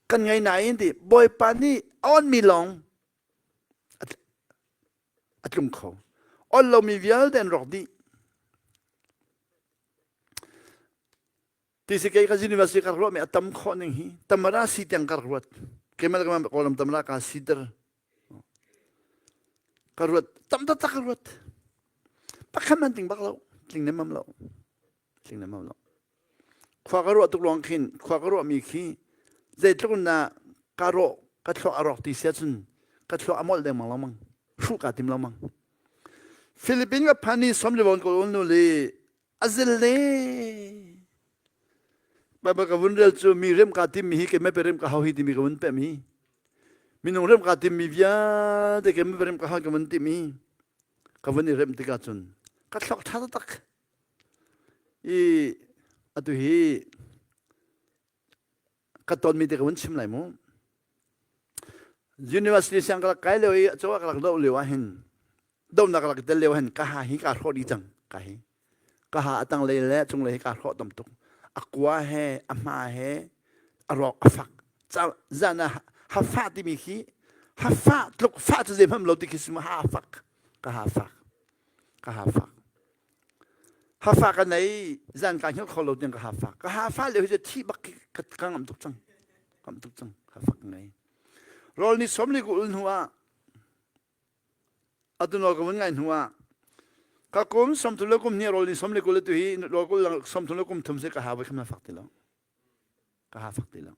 kan ngei nain ti Bawipa nih a onmi lawng a tlung kho on lomi vialte an rawk dih Ti si kei ka university ka ruah mi a tam khawh ning hi tamara si tiang ka ruat. Keimah le keimah Kawlram tamara ka siter. Ka ruat tam taktak ka ruat. Pakhat man ting bak lo, tling nemam lo. Tling nemam lo. Khua ka ruah tuk luang khin, khua ka ruah mi khi zeitluk na ka rawh ka thluak a rawk ti sia cun ka thluak a molh dengmang lo mang. Hruh ka tim lo mang. Philippine ka phan ni som le bon ko nu le A zel le Bible ka vun rel cu mi rem ka timmi hi keimah pe rem ka hau hi timi ka vun pem hi. Minung rem ka timmi vialte keimah pe rem ka hau ka vun timi ka vun i rem tikah cun ka thlok tha taktak. I atu hi ka tonmi te ka vun chim lai mu. University siang ka rak kai lio i cawa ka rak doh lio ah hin dohnak ka rak tel lio hin ka ha hi ka hrawh dih cang ka hi ka ha a tanglei le cunglei hi ka hrawh tam tuk a kua he a hma he a rawk a fak zan ah ha fah timi khi ha fah tluk fah cu zei hmanh lo ti khi si ha fak ka ha fak ka ha fak Hafa ka nei zan ka hngilh kho lo tiang ka hafa. Ka hafa lio hi cu thi bak ka ka ngam tuk cang. Ngam tuk cang. Hafa ka ngei. Rawl ni som li ku ul hnu ah atu nawl ka vun ngai hnu ah ka kum 30 le kum hnih rawl ni som li kul tu hi rawl kul 30 le kum thum se ka ha voi kham na fak ti lo. Ka ha fak ti lo.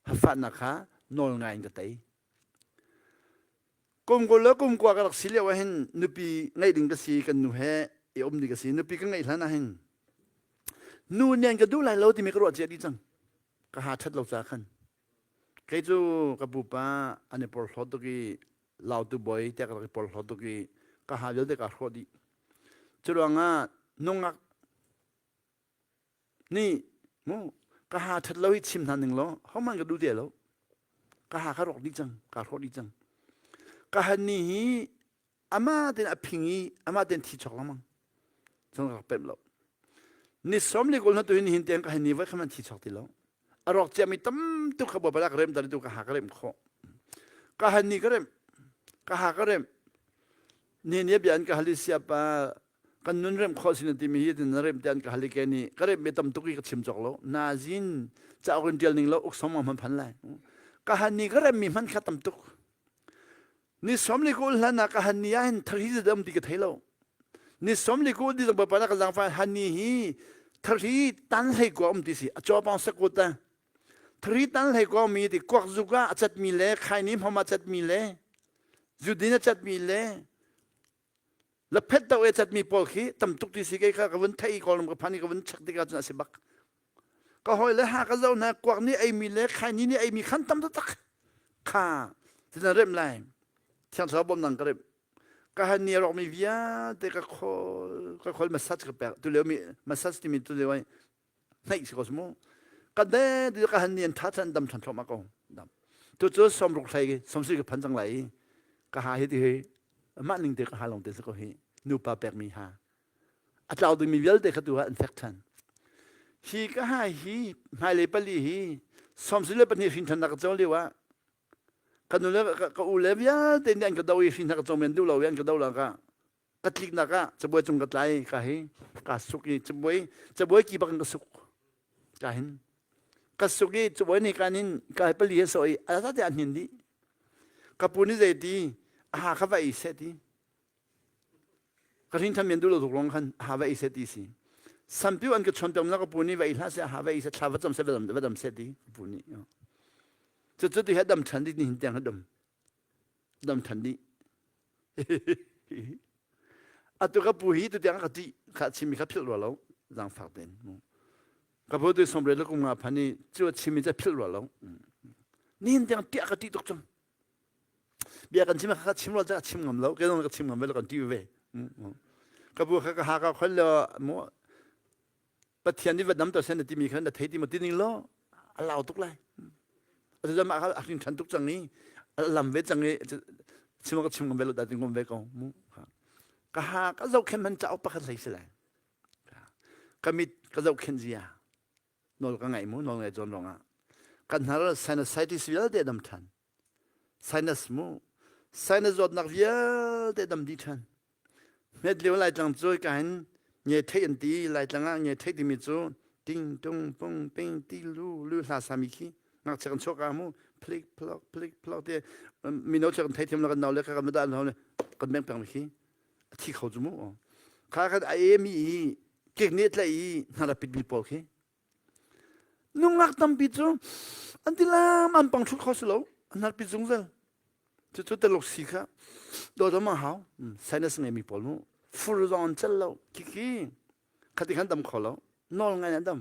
Hafa na kha nawl ngai in ka tei. Kum kul le kum kua ka rak si lio ah hin nupi ngeih ding ka si kan nu he i um ding ka si nupi ka ngeih hlan ah hin nu nih an ka duh lai lo timi ka ruah cia dih cang ka ha ṭhat lo ca khan kei cu ka pupa an i porhlawt tuk i lautu bawi tiah ka rak i porhlawt tuk i ka ha vialte kaa hrawh dih cu ruangah nungak nih mu ka ha ṭhat lo hi chim hna ning law hohmanh ka duh te lo ka ha ka rawk dih cang ka hrawh dih cang ka han ni hi ama ten a phing i ama ten thi chok lengmang cun ka rak pemh lo ni som le kul na tu hin hin tiang ka han ni voi khan thi chok ti lo a rawk ciami tam tuk kha bawipa ka rem tu ka ha ka rem khawh ka han ni ka rem ka ha ka rem ni ni bia an ka hali siapa kan nun rem khawh sin timi hi na rem te an ka hal i ke nih ka rem mi tam tuk i ka chim cawk lo nazin cauk in tial ning lo uk som hman phan lai ka han ni ka rem mi hman kha tam tuk ni som li kul hlan ah ka han ni ah hin thar hi dam ti ka thei lo ni som li kul di zong pa na ka zang fa han ni hi. Thari tan hlei kua um ti si a chaw pang sakut a thari tan hlei kua mi ti kuak zuk ah a catmi le khaini hmom a catmi le zudin a catmi le la phet do e catmi pawl khi tam tuk ti si kei kha ka vun thei kawlram ka phan i ka vun chek tikah cun a si bak ka hawi le ha ka zo hna kuak nih eimi le khaini nih eimi khan tam taktak kha tina rem lai thiang thlarau bawm nang ka rem ka han ni rawk mi vialte ka khol ka khol massage ka pek tu leo mi massage timi tu leo ai hnaih si ko mu ka de tu ka han ni an tha chan dam than thloma ko dam tu cu som ruk thlai som si ka phan cang lai ka ha hi ti hi mah ning te ka ha long te si ko hi nupa pek mi ha a tlau ding mi vialte kha tu ha an fek than hi ka ha hi hmailei pali hi som si le pahnih hrin than nak ka lio ah ka nu le ka u le vialte nih an ka do i hrin hna ka cong men duh lo i an ka do la ka ka tliknak ah cabuai cung ka tlai ka hi ka suk i cabuai cabuai ki bak in ka suk ka hin ka suk i cabuai nih kan in ka hi pali he so i a te an hin dih ka pu nih zei ti a ha kha va i seh ti Ka hrin than men duh lo tuk rong khan ha va ei seh ti si. Sampiu an ka chon piak na ka pu nih va ei hlah seh ha va ei seh thla va cam seh va dam va dam seh ti ka pu nih. Cu cu ti he dam than dih ni hin tiang dam dam than dih. Atu ka pu hi tu tiang ka ti kha chimi kha philh rua lo zaangfak tein. Ka pu tu somre le kum nga phan i cu chimi ca philh rua lo. Nihin tiang tiah ka ti tuk cang. Bia kan chim kha chim lo ka chim ngam lo ke zong ka chim ngam ve lo kan ti ve ka bu kha ka ha ka khol lo mu pathian nih va dam to sen na timi kha na thei ti ma ti ning lo a lau tuk lai atu zama kha a hrin than tuk cang i a lam ve cang i chim ka chim ngam ve lo da ti ngam ve ko mu ka ha ka zohkhen man cauk pakhat hlei si lai ka mit ka zohkhen zia nawl ka ngaih mu nawl ngaih cawn rongah kan hnar sinusitis vialte dam than Sinus mu. Sinus zawtnak vialte dam dih ṭhan. Hmet lio Laitlang cu ka hin nge theih an ti. Laitlang ah nge theih timi cu ting tung pung ping ti lu lu hla sami khi ngakchia kan chuak ka mu phlik phlok phlik phlok te mino che kan thei thiam lo kan nau le ka kan da lo kan beng peng khi a thi kho cu mu kha kan a emi i kek ne tlai i hna pit mi pawl khi Nungak tampi cu an tilam an pang thut kho si lo. An hnarpi zungzal. Cucu taluk si kha dawdom a hau. Sinus ngeimi pawl mu. Fur zong an cel lo. Khikhi. Khati khan dam kho lo. Nawl ngai an dam.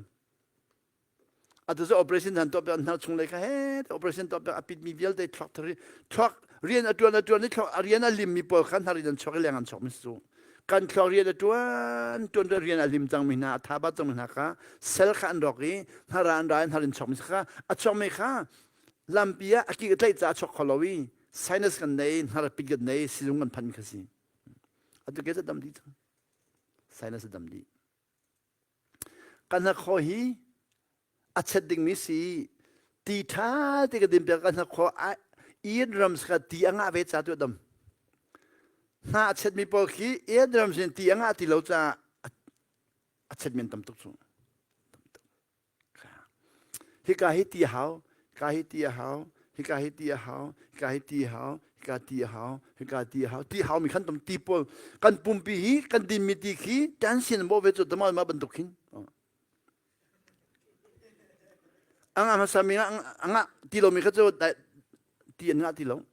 Atu cu operation han tuah piak hnar chung lei kha he operation tuah piak a pit mi vialte thluak thari thluak rian a tuan a tuan i thluak a rian a lim mi pawl kha hnar in an chuak i leng an chuak mi su kan thluak rian a ṭuan ṭuan rian a lim cangmi hna a tha ba cangmi hna kha sel kha an rawk i hnara an ra in hnar in chuakmi kha a chuakmi kha lampi ah a ki a tlaih caah a chuak kho lo i sinus kan nei hnar pit kan nei sizung kan phan kha si atu ke dam dih cang sinus a dam dih kan hnakhaw hi a chet dingmi si ti ṭha te ka din piak ka hnakhaw eardrums kha ti a ngah ve ca tu a dam hna a chetmi pawl khi eardrums in ti a ngah ti lo caah a chetmi an tam tuk cu hika hi ti a hau hika hi ti a hau hika hi ti a hau hika hi ti a hau hika ti a hau hika ti a hau ti hau mi khan tam ti pawl kan pumpi hi kan dinmi ti khi tension bo ve cu tama ma bantuk hin A ngah hmasa mi a ngah ti lomi kha cu ti an ngah ti lo.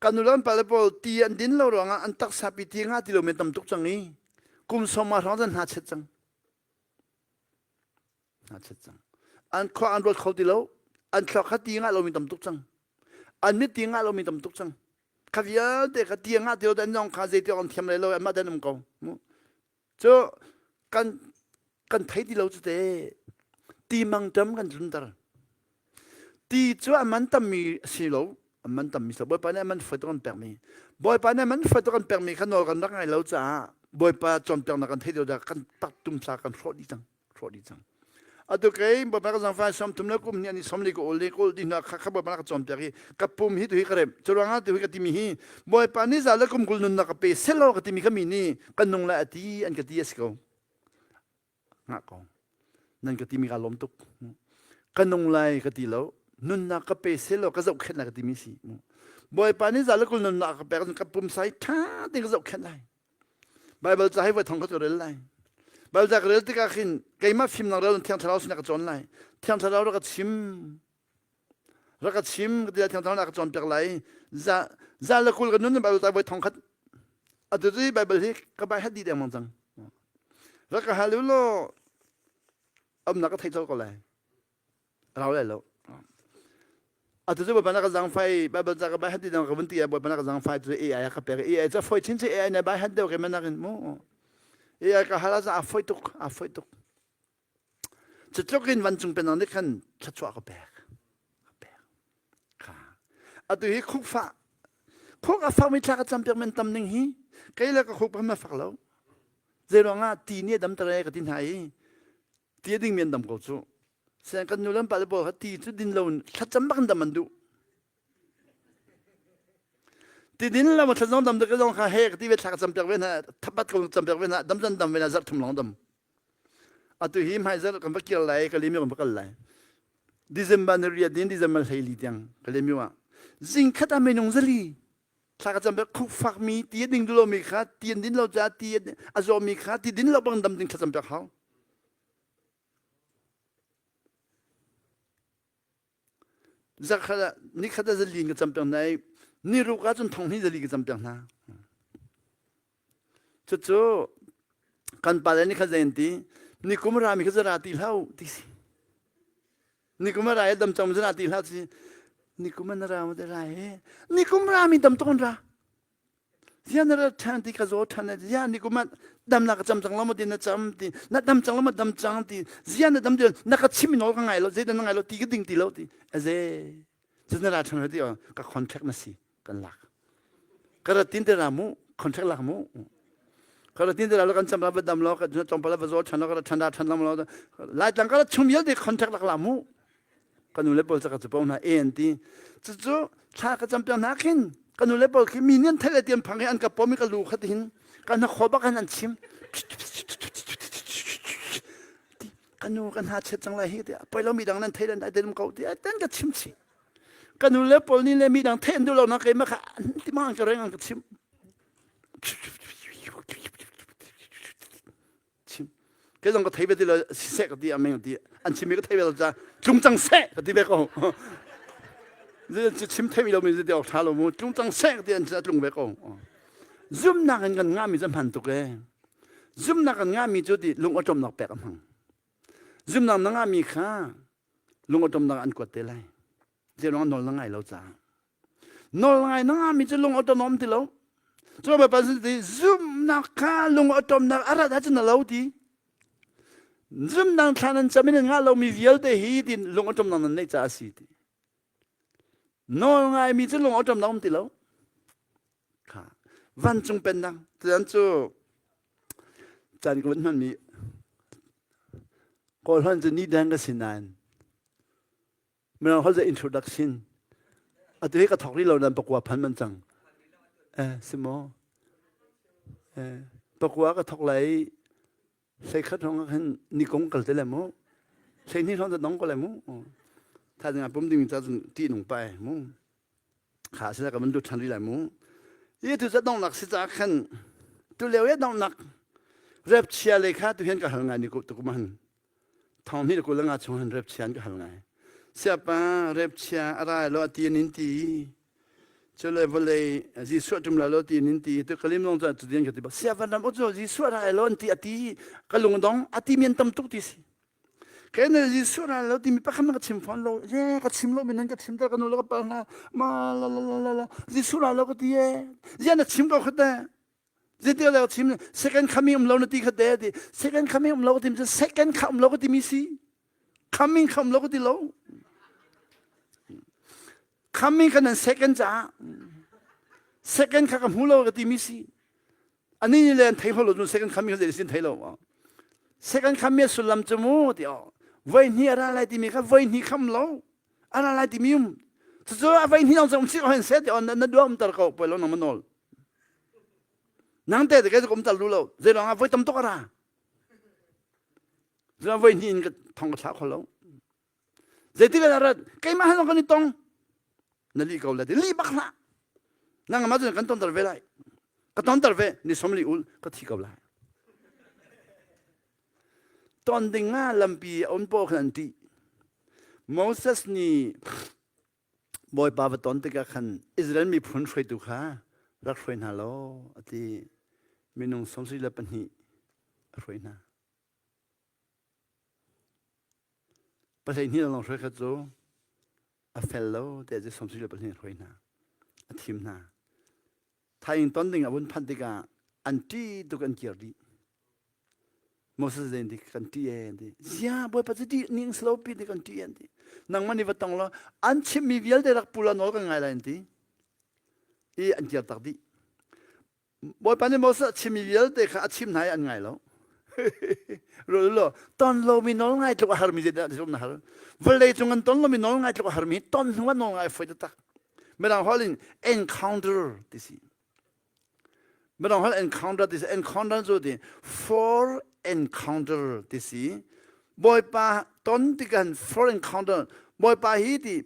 Kan nu le kan pale pawl ti an din lo ruangah an taksa pi ti ngah ti lomi an tam tuk cang i kum sawma hrawng cun hna chet cang. Hna chet cang. An khua an ruat kho ti lo. An thluak kha ti ngah lomi tam tuk cang. An mit ti ngah lomi tam tuk cang. Kha vialte kha ti ngah ti lo an nong kha zei ti an thiam lai lo anmah den um ko. Cu kan kan thei ti lo cu te ti mangṭam kan tlunter. Ti cu a man tammi a si lo. A man tammi si lo. Bawipa nih a man fai tuk an pekmi. Bawipa nih a man fai tuk an pekmi kha nawl kan rak ngai lo caah Bawipa cawnpiaknak kan thei ti lo caah kan taktum sa kan hrawh dih cang. Hrawh dih cang. Atu kei Bawipa ka zangfah 30 le kum hnih ani 40 ka ul i ka ul dih hnu ah kha kha Bawipa ka cawnpiak i ka pum hi tu hi ka remh. Cu ruangah tu hi ka timi hi Bawipa nih za le kum 20 nunnak ka pe selaw ka timi kha mi nih kan nung lai a ti an ka ti a si ko. Ngah ko. Nan ka timi ka lawm tuk. Ka nung lai ka ti lo. Nunnak ka pe selaw ka zohkhenh lai ka timi si. Bawipa nih za le kul nunnak ka pek ka pumsa hi ṭha tein ka zohkhenh lai. Baibal ca hi voi thong khat ka rel lai. Bible ca ka rel tikah khin keimah fimnak rel in Thiang Thlarau sinah ka cawn lai. Thiang Thlarau rak ka chim. Rak ka chim ka ti lai Thiang Thlarau rak ka cawnpiak lai. Za za le 20 ka nun Bible ca voi thong khat. Atu cu Bible hi ka bai hat dih dengmang cang. Rak ka hal u law amnak ka thei colh ko lai. Rau lai lo. Atu cu Bawipa na ka zangfai Bible ca ka bai hat ti dang ka vun ti ai Bawipa na ka zangfai cu AI ka pek AI ca foi chin AI na bai hat deuh ke manak in mu AI ka hal a foi tuk a foi tuk cu tluk in vancung penang nih khan thluachuah ka pek ka pek kha atu hi khuk fa khuk a fakmi thla ka cam piak men tam ning hi kei le ka khuk pa ma fak lo zei ruangah ti nih a dam tere ka ti hna i ti a ding mi an dam ko cu Siang kan nu le pa le pawl kha ti cu din lo in thlacam bak in dam an duh. Ti din lo thlacam dam dek zong kha he ka ti ve thla ka cam piak ve hna thapat ko cam piak ve hna dam zan dam ve hna zarh thum long dam. Atu hi hmai zarh kan va kir lai ka lemi kan va kal lai. December ni riat din December hleili tiang ka lemi ah zing khat ah minung zali thla ka cam piak khuk fak mi ti a ding dulo mi kha ti an din lo ca ti a zaw mi kha ti din lo bang dam ding thlacam piak hau. Zakhat ah nikhat ah zali in ka campiak hna i niruk ahcun thonghnih zali ka campiak hna. Cucu kan pale nih kha zei an ti nikum rami kha zara ti hlah ti si. Nikum a ra i dam cang zara ti hlah si. Nikum an ra ma te ra he. Nikum rami dam tuk an ra. Zia na ra ṭhan ti ka zaw ṭhan zia ni kum ah dam na ka cam cang lo maw ti na cam ti na dam cang lo maw dam cang ti zia na dam ti na ka chim nawl ka ngai lo zeidah na ngai lo ti ka ding ti lo ti aze cu na ra ṭhan ti ka contract na si kan lak ka ra tin te ra mu contract lak mu ka ra tin te ra lo kan cam ra va dam lo ka tlawmpal va zaw ṭhan lo ka ra ṭhan ra ṭhan lo lai tlang ka ra chung vialte contract lak la mu ka nu le pawl ca ka cu hna e an ti cucu thla ka campiak hna khin ka nu le pawl khi mi nih an theih le ti an phang i an ka pom i ka lu kha tihin ka hnakhaw bak in an chim ka nu ka hna chet cang lai hi ti poi lo mi dang nan thei le dai dum ko ti ten ka chim chi ka nu le pawl nih le mi dang theih an duh lo na keimah kha ti ma an ka reng an ka chim chim kei zong ka thei ve ti lo siseh ka ti ameng ti an chimmi ka thei ve lo ca tlung cang seh ka ti ve ko chim thei lo mi ti awk tha lo mu tlung cang seh ka ti an tlung ve ko zumnak in kan ngah mi cu hman tuk e zumnak kan ngah mi cu ti lung awṭawmnak pek a hmang zumnak na ngah mi kha lung awṭawmnak an kuat te lai zei nawl na ngai lo caah Nawl ngai na ngami cu lung awṭawm a um ti lo. Cu Bawipa sin ti zumhnak kha lung awṭawmnak a rat ahcun a lo ti. Zumnak thla nan cam in nan ngah lomi vialte hi tin lung awṭawmnak nan neih caah a si ti. Nawl ngaimi cu lung awṭawmnak um ti lo. Kha vancung pennak tian cu caan ka vun hmanmi kawl hon cu ni deng ka si nain Mirang holh introduction. Atu hi ka thok rih lo nan pakua phan man cang. Eh, si maw? Eh, pakua ka thok lai hlei khat hrawng khan ni kong kal te le mu. Hlei hnih hrawng dong ko le mu. Tha ding pum ding ca cun ti nung pai mu. Kha sila ka van lut than rih lai mu. I tu ca dongnak si ca khan tu leo ya dongnak rep chia le kha tu hian ka hal ngai ni ko tu man. Thong hnih le 25 chung han rep chia an ka hal ngai. Siapa rep chia a rai lo a ti an in ti. Cule vawlei Jesuh tum la lo ti an in ti. Tu kalim long cu tu ka ti ba. Siapa ram u cu Jesuh rai lo an ti a ti ka lung dong a ti mian tam tuk ti si. Kai na Jesuh rai lo ti mi pakhat ka chim fawn lo. Ye ka chim lo mi nan ka chim ta ka nu lo ka pa na ma la la la la la Jesuh rai lo ka ti ye. Zia na chim ko khate. Zeiti le chim second coming um lo na ti kha te ti second coming um lo ka ti second kha um lo ka ti mi si coming kha um lo ka ti lo coming kha nan second ca second kha ka hmu lo ka ti mi si ani ni le an thei hol lo second coming kha sin thei lo second coming sullam cu mu ti o voi hnih a ra lai ti mi kha voi hnih kham lo a ra lai ti mi um cucu a voi hnih long um si ko hen se ti on na duam tar ko poi lo nang manol Nang te te ka um tal lu lo. Zei lawng ah voi tam tuk a ra. Zei voi hnih in ka thong ka thla kho lo. Zeitik ah rat keimah han kan i tong. Na li ko la ti li bak hlah. Nang ma cun kan ton tar ve lai. Ka ton tar ve ni som li ul ka thi ko lai. Ton ding ah lampi a um paoh khan an ṭih. Moses nih Bawipa va ton tikah khan Israel miphun hruaitu kha rak hruai hna law a ti. Minung 72 a hruai hna. Pahleihnih lawng hruai kha cu a fel lo tiah cu 72 hruai hna. A thim hna. Thaing ton ding a vun phanh tikah an ṭih tuk an kir dih. Moses nih ti kan ṭih e an ti. Zia Bawipa cu ṭih ning si lo pi ti kan ṭih an ti. Nangmah nih va tong law an chimmi vialte rak pu law nawl kan ngai lai an ti. I an kir tak dih. Bawipa nih Moses a chimmi vialte kha a chim hna i an ngai lo. Ruah law ton lomi nawl ngai tluk a harmi zeidah na har. Vawlei cung an ton lomi nawl ngai tluk a harmi ton hnu ah nawl ngai foi taktak. Mirang holh in encounter ti si. Mirang holh encounter ti si. Encounter cu ti for encounter ti si. Bawipa ton tikhan for encounter. Bawipa hi ti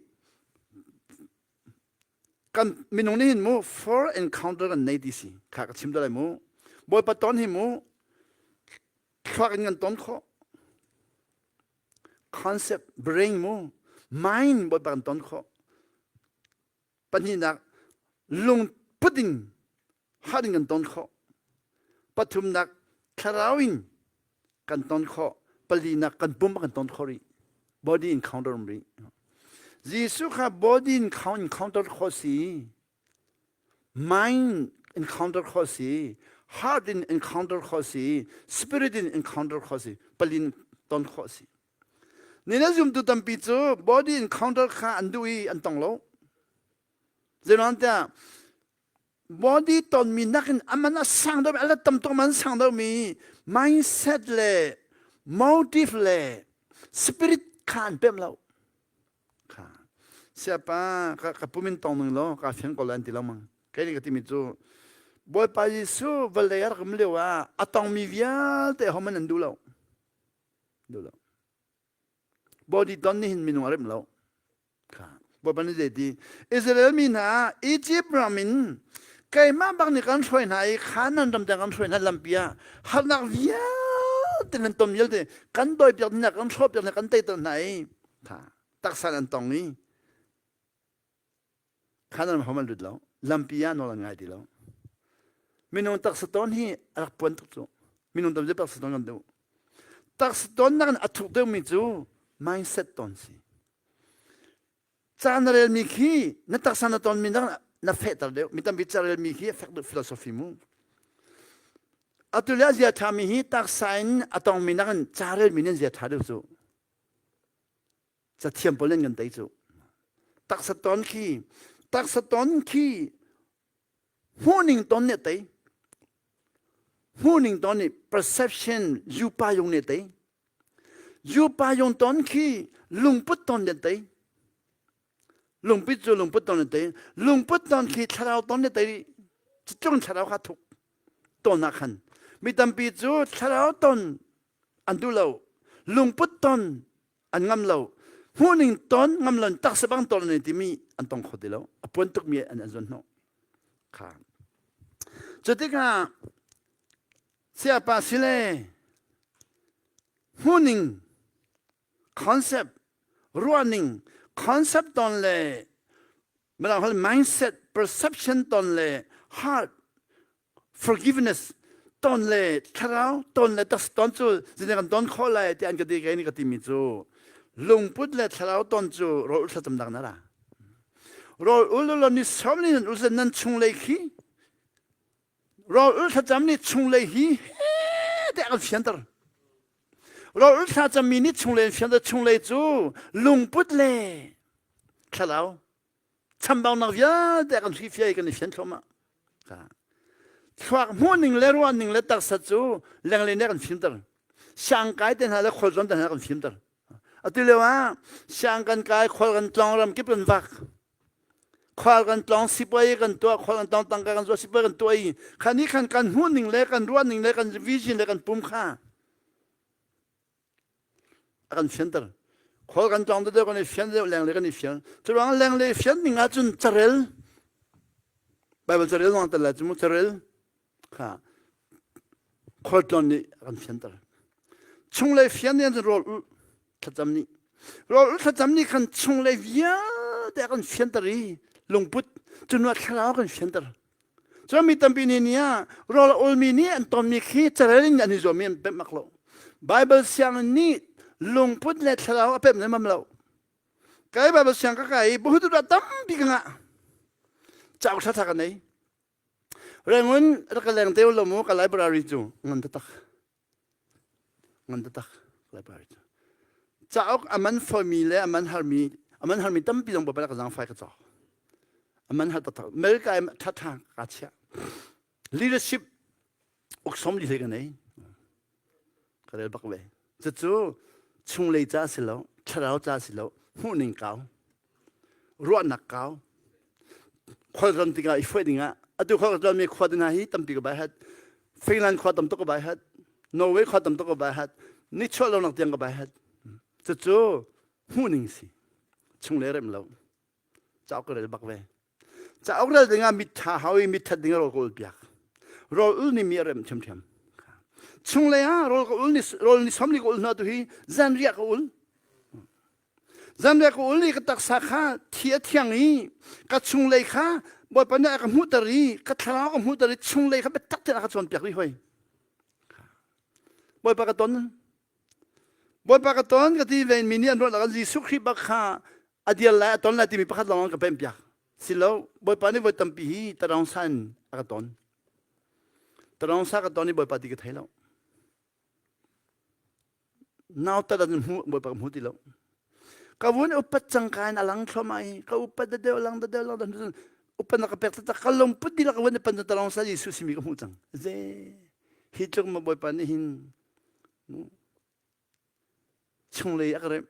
kan minung nih hin mu for encounter kan nei ti si. Kha ka chim lai mu. Bawipa ton hi mu thluak in kan ton khawh. Concept brain mu mind Bawipa kan ton khawh. Pahnihnak lungput in heart in kan ton khawh. Pathumnak thlarau in kan ton khawh. Palinak kan pum kan ton khawh rih. Body encounter um rih. Jesuh kha body encounter khawh si. Mind encounter khawh si. Heart in encounter khawh si. Spirit in encounter khawh si. Palin ton khawh si. Nina zumtu tampi cu body encounter kha an duh i an tong lo. Zeiruangtiah body tonmi nakin aman a sang deuhmi, a let tam tuk man sang deuhmi mindset le motive le spirit kha an pemh lo. Kha. Siapa ka, ka pumin tong ning law ka fiang ko lai an ti lo mang. Kei nih ka timi cu Bawipa Jesuh vawlei a rak um lio ah a tongmi vialte homan an duh lo. Duh lo. Body ton nih hin minung a remh lo. Kha. Bawipa nih zei ti? Israel mi hna Egypt ram in keimah bak nih kan hruai hna i Canaan ram tiang kan hruai hna lampi ah harnak vialte nan ton vialte kan dawipiak hna kan hrawhpiak hna kan teiter hna i kha taksa an tong i Canaan ram an lut lo lampi ah nawl an ngai ti lo minung taksa ton hi a rak puan tuk cu minung tam taksa ton kan duh taksa ton nak in a thuk deuhmi cu mindset ton si ca na relmi khi na taksa na tonmi nak na fehter deuh mi tampi ca relmi khi a fek deuh philosophy mu atu le a zia ṭhami hi taksa in a tongmi nak in ca relmi nih an zia ṭha deuh cu cathiam pawl nan kan tei cu taksa ton khi taksa ton khi hmuhning ton nih tei hmuhning ton nih perception yupa yung nih tei yupa yung ton khi lungput ton nih tei lungput cu lungput ton nih tei lungput ton khi thlarau ton nih tei cung thlarau kha thuk ton ah khan mi tampi cu thlarau ton an duh lo lungput ton an ngam lo hmuhning ton ngam lo taksa bang ton ne timi an tong kho ti lo a puan tukmi an an zon hnawh kha cu tikah siapa sile hmuhning concept ruahning concept ton le mirang hol mindset perception ton le heart forgiveness ton le thlarau ton le tas ton cu zine kan ton khawh lai ti an ka ti kai ni ka timi cu lungput le thlarau ton cu rawl ul thlacam dak na ra rawl ul lo ni som ni nan ul nan chung lei khi rawl ul thlacam ni chung lei hi he te kan fianter rawl ul thlacam mi ni chung lei fianter chung lei cu lungput le thlarau chambaunak vialte kan hrifiai kan i fian thluahmah thluak hmuhning le ruahning le taksa cu lenglei nih kan fimter siangkai te hna le khualzawn te hna kan fimter atu lio ah siang kan kai khual kan tlong ram kip kan vak khual kan tlong sipuai kan tuah khual kan tlong tangka kan zuah sipuai kan tuah i khan i khan kan hmuhning le kan ruahning le kan vision le kan pum kha a kan fianter khual kan tlawng deuh kan i fian deuh lenglei kan i fian curuang lenglei fian ning ahcun carel Bible carel zong tel lai cu mu carel kha khualtlawn nih a kan fianter. Chunglei fian nih an rawl ulh thlacam nih. Rawl ulh thlacam nih khan chunglei vialte a kan fianter i lungput cunah thlarau a kan fianter. Cun mi tampi nih ni ah rawl a ulmi nih an tonmi khi carel in an i zuammi an pemh bak lo. Bible sianginn nih lungput le thlarau a pemh lemmam lo. Kai Bible siang ka kai i buhutu dah tampi ka ngah. Cauk ṭhaṭha ka nei. Rangoon rak ka leng te lo mu ka library cu ngan taktak. Ngan taktak library cu. Cauk a man fawimi le a man harmi a man harmi tampi zong bapak ka zaangfai ka cawk. A man har taktak. America i ṭhaṭha ka chiah. Leadership uksom li hlei ka nei. Ka rel bak ve. Cucu chunglei ca si lo, thlarau ca si lo, hmuhning kau. Ruahnak kau. Khualram tikah i fuai dingah atu khua ka mi khua te hna hi tampi ka bai hat. Finland khua tam tuk ka bai hat. Norway khua tam tuk ka bai hat. Nichuah lo nak tiang ka bai hat. Cucu hmuhning si. Chunglei rem lo. Cauk ka rel bak ve. Cauk rel dingah mit ṭha hau i mit ṭhat dingah rawl ka ul piak. Rawl ul nih mi a rem ṭhiamṭhiam. Chunglei ah rawl ka ul ni rawl ni som ni ka ul hna tu hi zanriah ka ul. Zanriah ka ul i ka taksa kha thi a thiang i ka chunglei kha Bawipa nih a ka hmuhter i ka thlarau ka hmuhter i chunglei kha biatak tein a ka cawnpiak rih hoi. Bawipa ka ton. Bawipa ka ton ka ti ve mi nih an ruah lo Jesuh Khrih bak kha a dir lai a ton lai timi pakhat lawng an ka pemh piak. Si lo, Bawipa nih voi tampi hi tarong sa in a ka ton. Tarong sa ka ton i Bawipa ti ka thei lo. Nautat an hmu Bawipa ka hmu ti lo. Ka vun upat cang ka in a lang thluahmah i ka upat da deuh lang da deuh lang da upat na ka pek taktak ka lungput dihlak ka vun i pan tarong sa Jesuh simi ka hmuh cang. Ze hi tluk ma Bawipa nih hin chunglei a ka remh.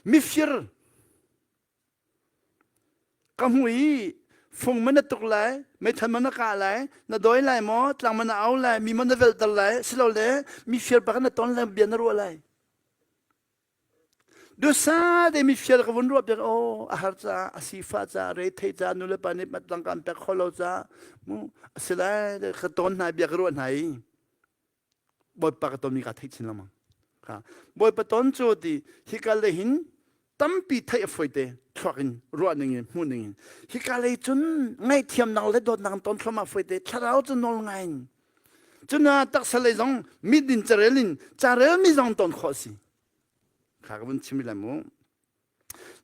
Mifir ka hmu i fung man na tuk lai, meithal man na kah lai, na dawi lai maw, tlang man na au lai, mi man na velhter lai, silole mifir bak na ton lai, bia na ruah lai. Dusa te mifir ka vun ruah piak oh a har ca a sifa ca re thei ca nu le pa nih matlang ka an pek kho lo ca mu asilai ka ton hna bia ka ruah hna i Bawipa ka tonmi kaa theih chin lengmang. Kha Bawipa ton cu ti hika lei hin tampi theih a fawi te thluak in ruah ning in hmuh ning in hika lei cun ngaihthiamnak le dawtnak in ton thluahmah fawi te thlarau cu nawl ngai in cuna taksa lei zong mit in carel in carel mi zong ton khawh si kha ka vun chim lai mu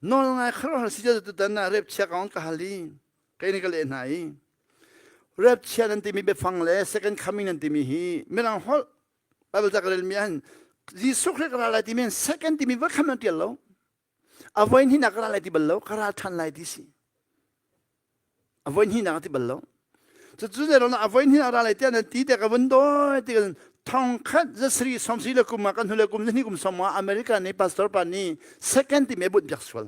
Nawl ngai khuaruahhar si tutan ah rep chia kong ka hal i kei nih ka leh hna i rep chia nan timi biafang le second coming nan timi hi mirang holh Bible ca ka relmi ahhin Jesuh Khrih ka ra lai timi second timi va kham nan tial lo a voi hnihnak ka ra lai ti bal lo ka ra ṭhan lai ti si A voi hnihnak a ti bal lo. Cucu zeiruang a voi hnih a ra lai tiah nan ti tiah ka vun dawi ti kan thong khat zasari sawmsarih le kum ah kan hnulei kum zahnih kum sawm ah America nih pastor pa nih second timi a bunh piak sual.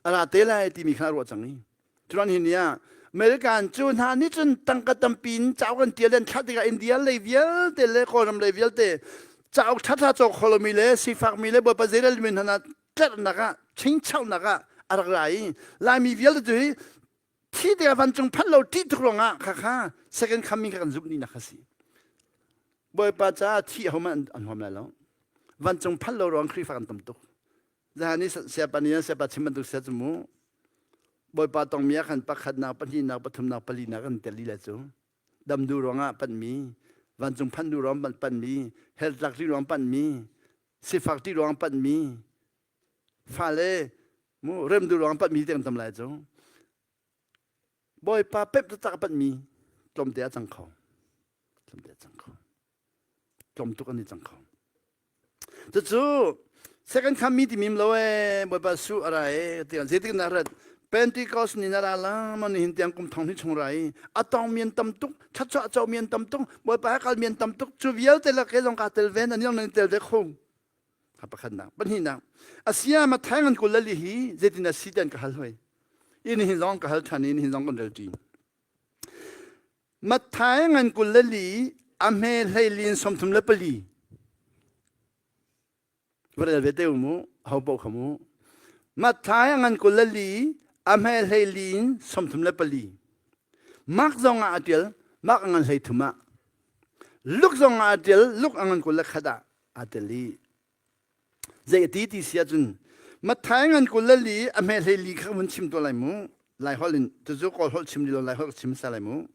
A ra te lai timi kha a ruah cang i. Curan hi ni ah American cu hna nih cun tangka tampi in cauk an tial an thlah tikah India lei vialte le Kawlram lei vialte cauk ṭhaṭha cawk kho lomi le sifakmi le Bawipa zeirel mi hna tlerhnak ah chingchauhnak ah a rak ra i Laimi vialte cu hi thi tikah vancung phanh lo ṭih tuk ruangah khakha second coming kha kan zumh dihnak kha si. Bawipa caah thi ahohmanh an huam lai lo. Vancung phanh lo ruang Khrihfa kan tam tuk. Zahan i siapa nih siapa chim bantuk sia cu mu. Bawipa tongmi ah khan pakhatnak, pahnihnak, pathumnak, palinak kan tel lila cu. Dam duh ruangah panhmi, vancung phanh duh ruang panhmi, hell tlak ri ruang panhmi, sifak ti ruang panhmi fale mu rem duh ruang panhmi te kan tam lai cu bawipa pep taktak a panhmi tlawmte a cang kho tlawmte a cang kho tlawm tuk an i cang kho cucu second coming ti mim lo e bawipa su a ra e ti zeitik na rat Pentecost ni na ra la ma ni hin tiang kum thong ni chung ra i a tong mian tam tuk thatchuah cho mian tam tuk bawipa kal mian tam tuk cu vialte lak ke zong ka tel ve nan yong nan tel ve kho ha pakhatnak pahnihnak asia ma thai ngan kul li hi zeitin a si ten ka hal hoi in hin zong ka hal than in hin zong kan rel ṭi Matthai ngan 24 a hme hleilin 34 Va rel ve te u mu, ho paoh kha mu. Matthai a ngan 24, a hme hleili in 34. Mark zong ah a ṭial, Mark a ngan 33 ah. Luke zong ah aa ṭial, Luke a ngan 21 ah aa tel i zei a ti ti si ahcun Matthai ngan 24 a hme 14 kha vun chim tuah lai mu. Lai holh in cucu Kawl holh chim lo Lai holh chim sa lai mu.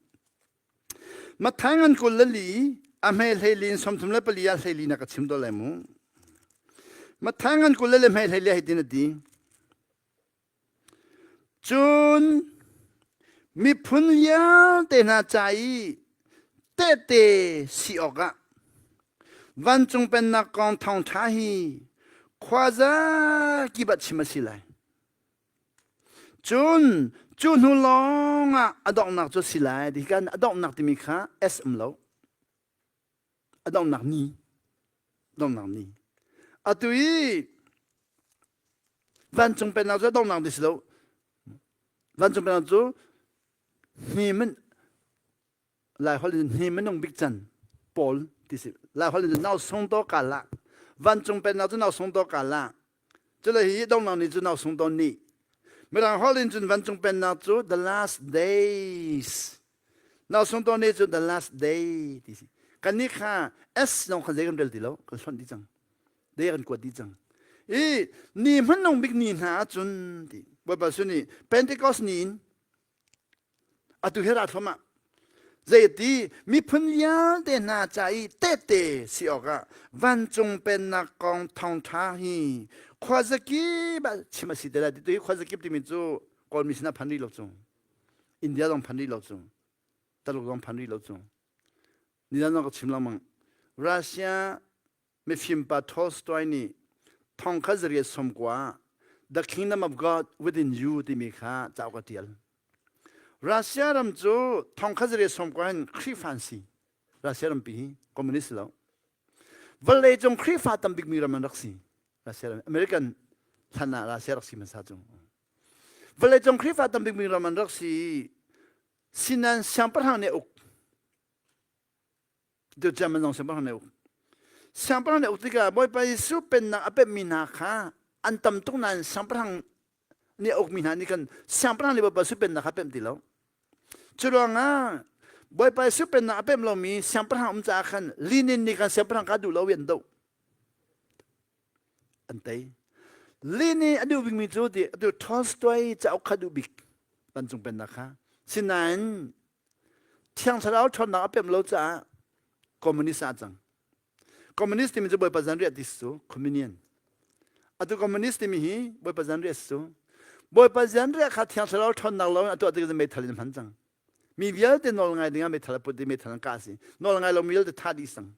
Matthai ngan 24 a hme 14 in 34 ah 14 na ka chim tuah lai mu. Matthai ngan 24 hme 14 hei tin a ti. Cun miphun vialte hna ca i tehte si awkah vancung pennak kong thawngṭha hi khuaza kip ah chim a si lai. Cun cu hnu lawngah a donghnak cu a si lai. Ti kan a donghnak timi kha S um lo. A donghnak ni. Donghnak ni. Atu i Vancung pennak cu donghnak ti si lo. Vancung pennak cu hni min Lai holh in hni minung bik can pawl ti si. Lai holh in nau sung to ka la. Vancung pennak cu nau sung to ka la. Cule hi donghnak ni cu nau sung to ni. Mirang holh in cun vancung pennak cu the last days. Nau sung to ni cu the last day ti si. Kan nih kha S zong kha zei kan rel ti lo. Kan hlonh dih cang. Dei kan kuat dih cang. I ni hmanung bik ni hna ahcun ti Bawipa Jesuh nih Pentecost ni in atu hi ra thluahmah. Zei ti miphun vialte hna ca i tehte si awkah vancung pennak kong thawngṭha hi khuazakip ah chim a si te lai ti tu hi khuazakip timi cu Kawlmi sinah phan rih lo cu. India zong phan rih lo cu. Taluk zong phan rih lo cu. Nizan zong ka chim lengmang. Russia Mifimpa Tolstoy nih thongkhat 890 The Kingdom of God Within You timi kha cauk a ṭial. Russia ram cu thongkhat 890 hin Khrihfa an si. Russia rampi hi communist lo. Vawlei cung Khrihfa tam bikmi ram an rak si. Russia ram, American hlan ah Russia rak si hmasa cu. Vawlei cung Khrihfa tam bikmi ram an rak si. Sinan siangpahrang nih uk. Tu German zong siangpahrang nih uk. Siangpahrang nih uk tikah Bawipa Jesuh pennak a pemmi hna kha an tam tuk nain siangpahrang nih a ukmi hna nih khan siangpahrang nih Bawipa Jesuh pennak kha pemh ti lo. Cu ruangah Bawipa Jesuh pennak a pemh lomi siangpahrang um caah khan Lenin nih khan siangpahrang kha duh lo i an doh. An tei. Lenin a duh bikmi cu ti atu Tolstoy cauk kha duh bik vancung pennak kha. Sinain Thiang Thlarau ṭhawnnak a pemh lo caah communist ah a cang. Communist timi cu Bawipa zanriah ti si cu communion. Atu communist timi hi Bawipa zanriah si cu. Bawipa zanriah kha Thiang Thlarau ṭhawnnak lo in a tuah tik ah meithal in a hman cang. Mi vialte nawl ngai dingah meithal a put i meithal an kah si. Nawl ngai lo mi vialte thah dih sang.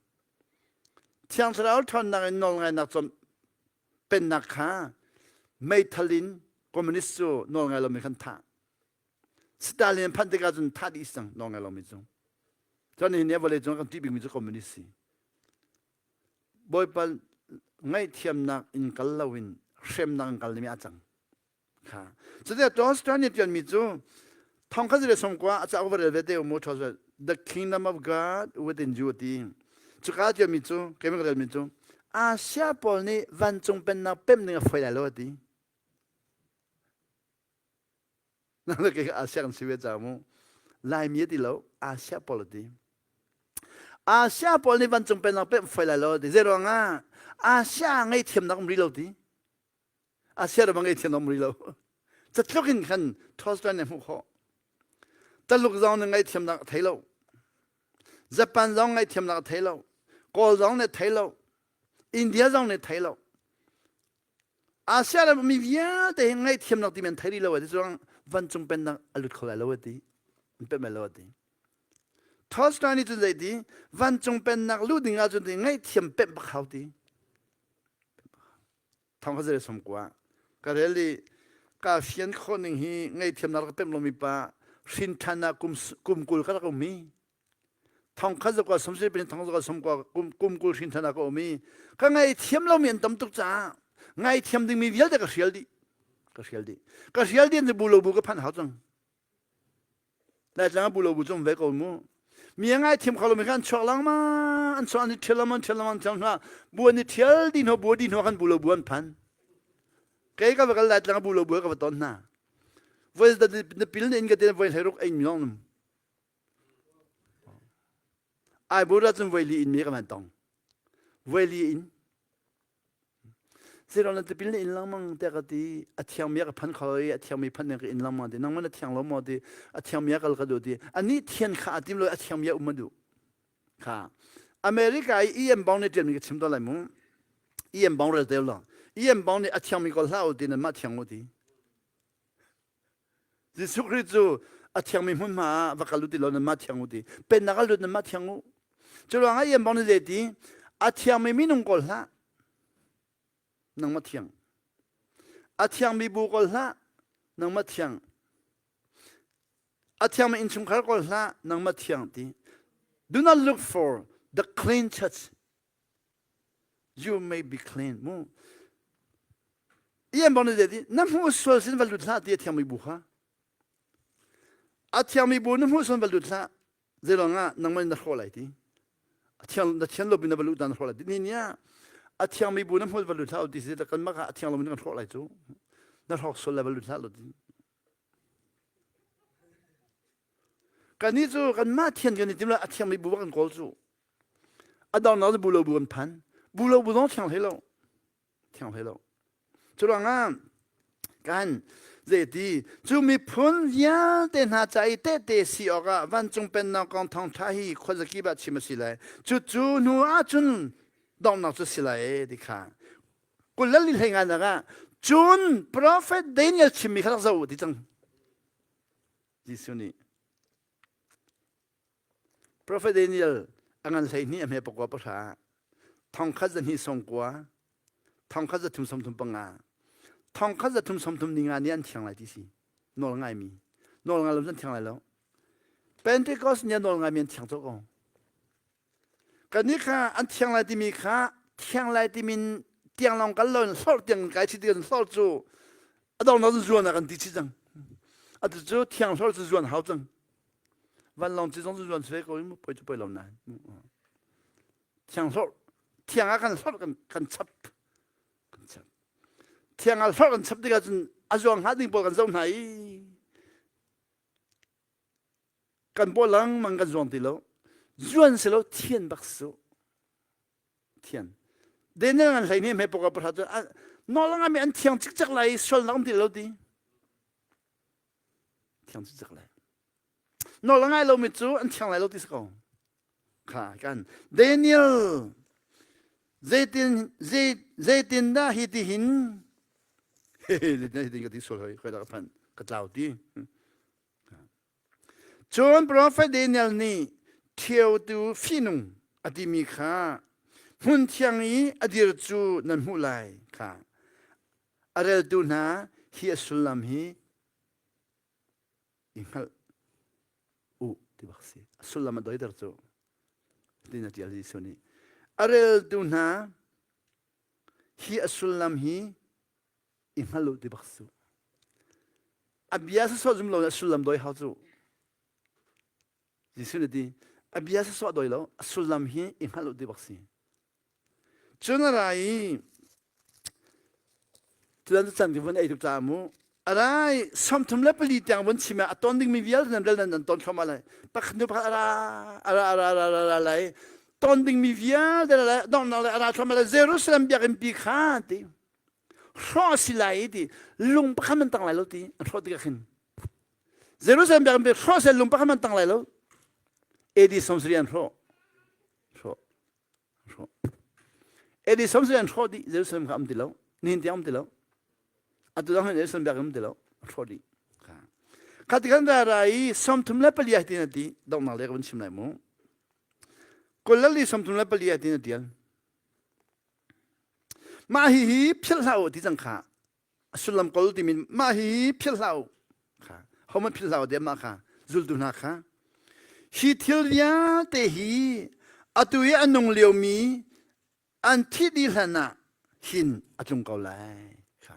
Thiang Thlarau ṭhawnnak in nawl ngainak cawm pennak kha meithal in communist cu nawl ngai lomi khan thah. Stalin phanh tikah cun thah dih cang nawl ngai lomi cu. Cun nihin ni vawlei cung kan ṭih bikmi cu communist si. Bawipa ngaihthiamnak in kal loin hremnak in kal dingmi a cang. Kha. Cuticah Tolstoy nih ṭianmi cu thongkhat le sawmkua a cauk va rel ve te u mu Tolstoy The Kingdom of God Within You ti. Cuka ṭianmi cu keimah ka relmi cu Asia pawl nih vancung pennak pemh ding a fawi lai lo a ti. Nang ke Asia kan si ve ca mu. Laimi a ti lo, Asia pawl a ti. Asia pawl nih vancung pennak pemh fawi lai lo ti. Zei ruangah Asia ngaihthiamnak um rih lo ti. Asia ram ngaihthiamnak um rih lo. Catluk in khan Tolstoy nih hmuh khawh. Taluk zong nih ngaihthiamnak a thei lo. Japan zong ngaihthiamnak a thei lo. Kawl zong nih thei lo. India zong nih thei lo. Asia ram mi vialte hi ngaihthiamnak timi an thei rih lo a ti cuang vancung pennak a lut kho lai lo a ti an pemh lai lo a ti Tolstoy nih cun zei ti vancung pennak luh ding ahcun ti ngaihthiam pemh bak hau ti thong kha zere som kwa ka rel i ka fian khawh ning hi ngaihthiamnak rak pemh lomi pa hrin ṭhan ah kum kum 20 ka rak um hi thong khat zakua som si pin thong zakua som kwa kum kum 20 hrin thana ka um i ka ngaithiam lomi an tam tuk caah ngaithiam dingmi vialte ka hrial dih ka hrial dih ka hrial dih bu lo bu ka phanh hau cang Laitlang bu lo bu cung ve ko mu mi a ngaithiam kho lomi kha an chuak langma an chuak an i ṭhial lama an ṭhial lama an ṭhial hna bu an i ṭhial dih hnu bu dih hnu khan bu lo bu an phan kei ka va kal Laitlang bu lo bu ka va ton hna voi na pil na in ka te voi hlei ruk ein mi long num. Aibur ah cun voili in mi ka van tong. Voili in. Zeirong na tipil na in lengmang tiah ka ti. A thiangmi a ka phan kho i a thiangmi phan ding ka in lengmang ti. Nangmah na thiang lo maw ti. A thiangmi a kal ka duh ti. Anih thian kha a tim lo i a thiangmi a um a duh. Kha. America i EM bang nih ṭialmi ka chim tawn lai mu. EM bang rel te lo. EM bang nih a thiangmi kawl hlah u ti nan mah thiang u ti. Jesuh Khrih cu a thiangmi hmunhma ah va kal u ti law nanmah thiang u ti. Pennak ah lut nanmah thiang u. Cu ruangah ian bang ni le ti a thiangmi minung kawl hlah. Nangmah thiang. A thiangmi bu kawl hlah. Nangmah thiang. A thiangmi innchungkhar kawl hlah. Nangmah thiang ti. Do not look for the clean church. You may be clean. Mu. Ian bang na ti na hmuh sual sin va lut hlah ti a thiangmi bu kha. A thiangmi bu na hmuh sual va lut hlah. Zeilong ah nangmah na hrawh lai ti. A thiang na thian lo bin na va lut na hrawh lai ti. Ni ni ah a thiangmi bu na hmuh va lut hlah ti si kan mah a thiang lo min kan hrawh lai cu. Na hrawk sual lai va lut hlah lo ti. Kannih cu kanmah thian kan i tim lo a thiangmi bu kan kawl cu. A dongnak cu bu lo bu kan phan. Bu lo bu zong thiang hlei lo. Thiang hlei lo. Cu ruangah kan zeiti cu miphun vialte hna ca i tehte si awkah vancung pennak kong thawngṭha hi khuazakip ah chim a si lai. Cucu hnu ahcun donghnak cu si lai e ti kha. Kul le li hlei nga ah cun profet Daniel chimmi kha rak zoh u ti cang. Jesuh nih Profet Daniel a ngan 12 a hme pakua pahra thongkhat zahnih sawmkua thongkhat zathum sawmthum panga thongkhat zathum sawmthum ninga ni an thiang lai ti si nawl ngaimi nawl ngai lo an thiang lai lo Pentecost ni nawl ngaimi an thiang cawk ko Kannih kha an thiang lai timi kha thiang lai timin tiang lawng kal loin hlorh tiang kai chih tikah hlorh cu a donghnak cun zuan ah kan ti chih cang. Atu cu thiang hlorh cu zuan hau cang. Vanlawng ci zong cu zuan ve ko i poi cu poi lo nain. Thiang hlorh thiang ah kan hlorh kan kan chap kan chap. Thiang ah hlorh kan chap tikah cun a zuang hnga ding pawl kan zoh hna i Kan paw lengmang kan zuang ti lo. Zuan si lo thian bak su. Thian. Daniel ngan hlei ni hme poka pahra cu nawl ngami an thiang cikcek lai sualnak um ti lo ti. Thiang cikcek lai. Nawl ngai lomi cu an thiang lai lo ti si ko. Kha kan Daniel zeitin zei zeitin dah hi ti hin zeitin ka ti sual hoi khoi dah ka phan ka tlau ti. Cun profet Daniel nih ṭhiotu fihnung a timi kha hmun thiang i a dir cu nan hmuh lai kha a reltu hna hi a sullam hi i hngalh u ti bak si. A sullam a doiter cu tin a ṭial Jesuh nih. A reltu hna hi a sullam hi i hngal u ti bak su. A bia sawsawh zum lo a sullam doi hau cu. Jesuh nih ti a bia sawsawh doi lo a sullam hi i hngal u ti bak si. Cun a ra i tuan cu can vun ei tuk caah mu a rai 34 tiang vun chim ah a ton dingmi vialte nan rel nan ton thluahmah lai pakhat hnu pakhat a ra a ra a ra a ra a ra lai ton dingmi vialte lai donghnak lai a ra thluahmah lai Jerusalem biakinn pi kha ti hrawh a si lai i ti lung pakhat man tang lai lo ti an hrawh tikah khin Jerusalem biakinn pi hrawh seh lung pakhat man tang lai lo AD 70 an hrawh hrawh hrawh AD 70 an hrawh dih Jerusalem kha um ti lo nihin tiang um ti lo atu dang hin Jerusalem biakinn um ti lo hrawh dih kha ti kan ra ra i 34 ti na ti donghnak le ka vun chim lai mu kulali 34 ti na tial Mah hihi philh hlah u ti cang kha. A sullam kol timi mah hihi philh hlah u kha. Hohmanh philh hlah u ti mah kha zultu hna kha. Hi thil vialte hi atu i a nung liomi an thih dih hlan ah hin a tlung ko lai kha.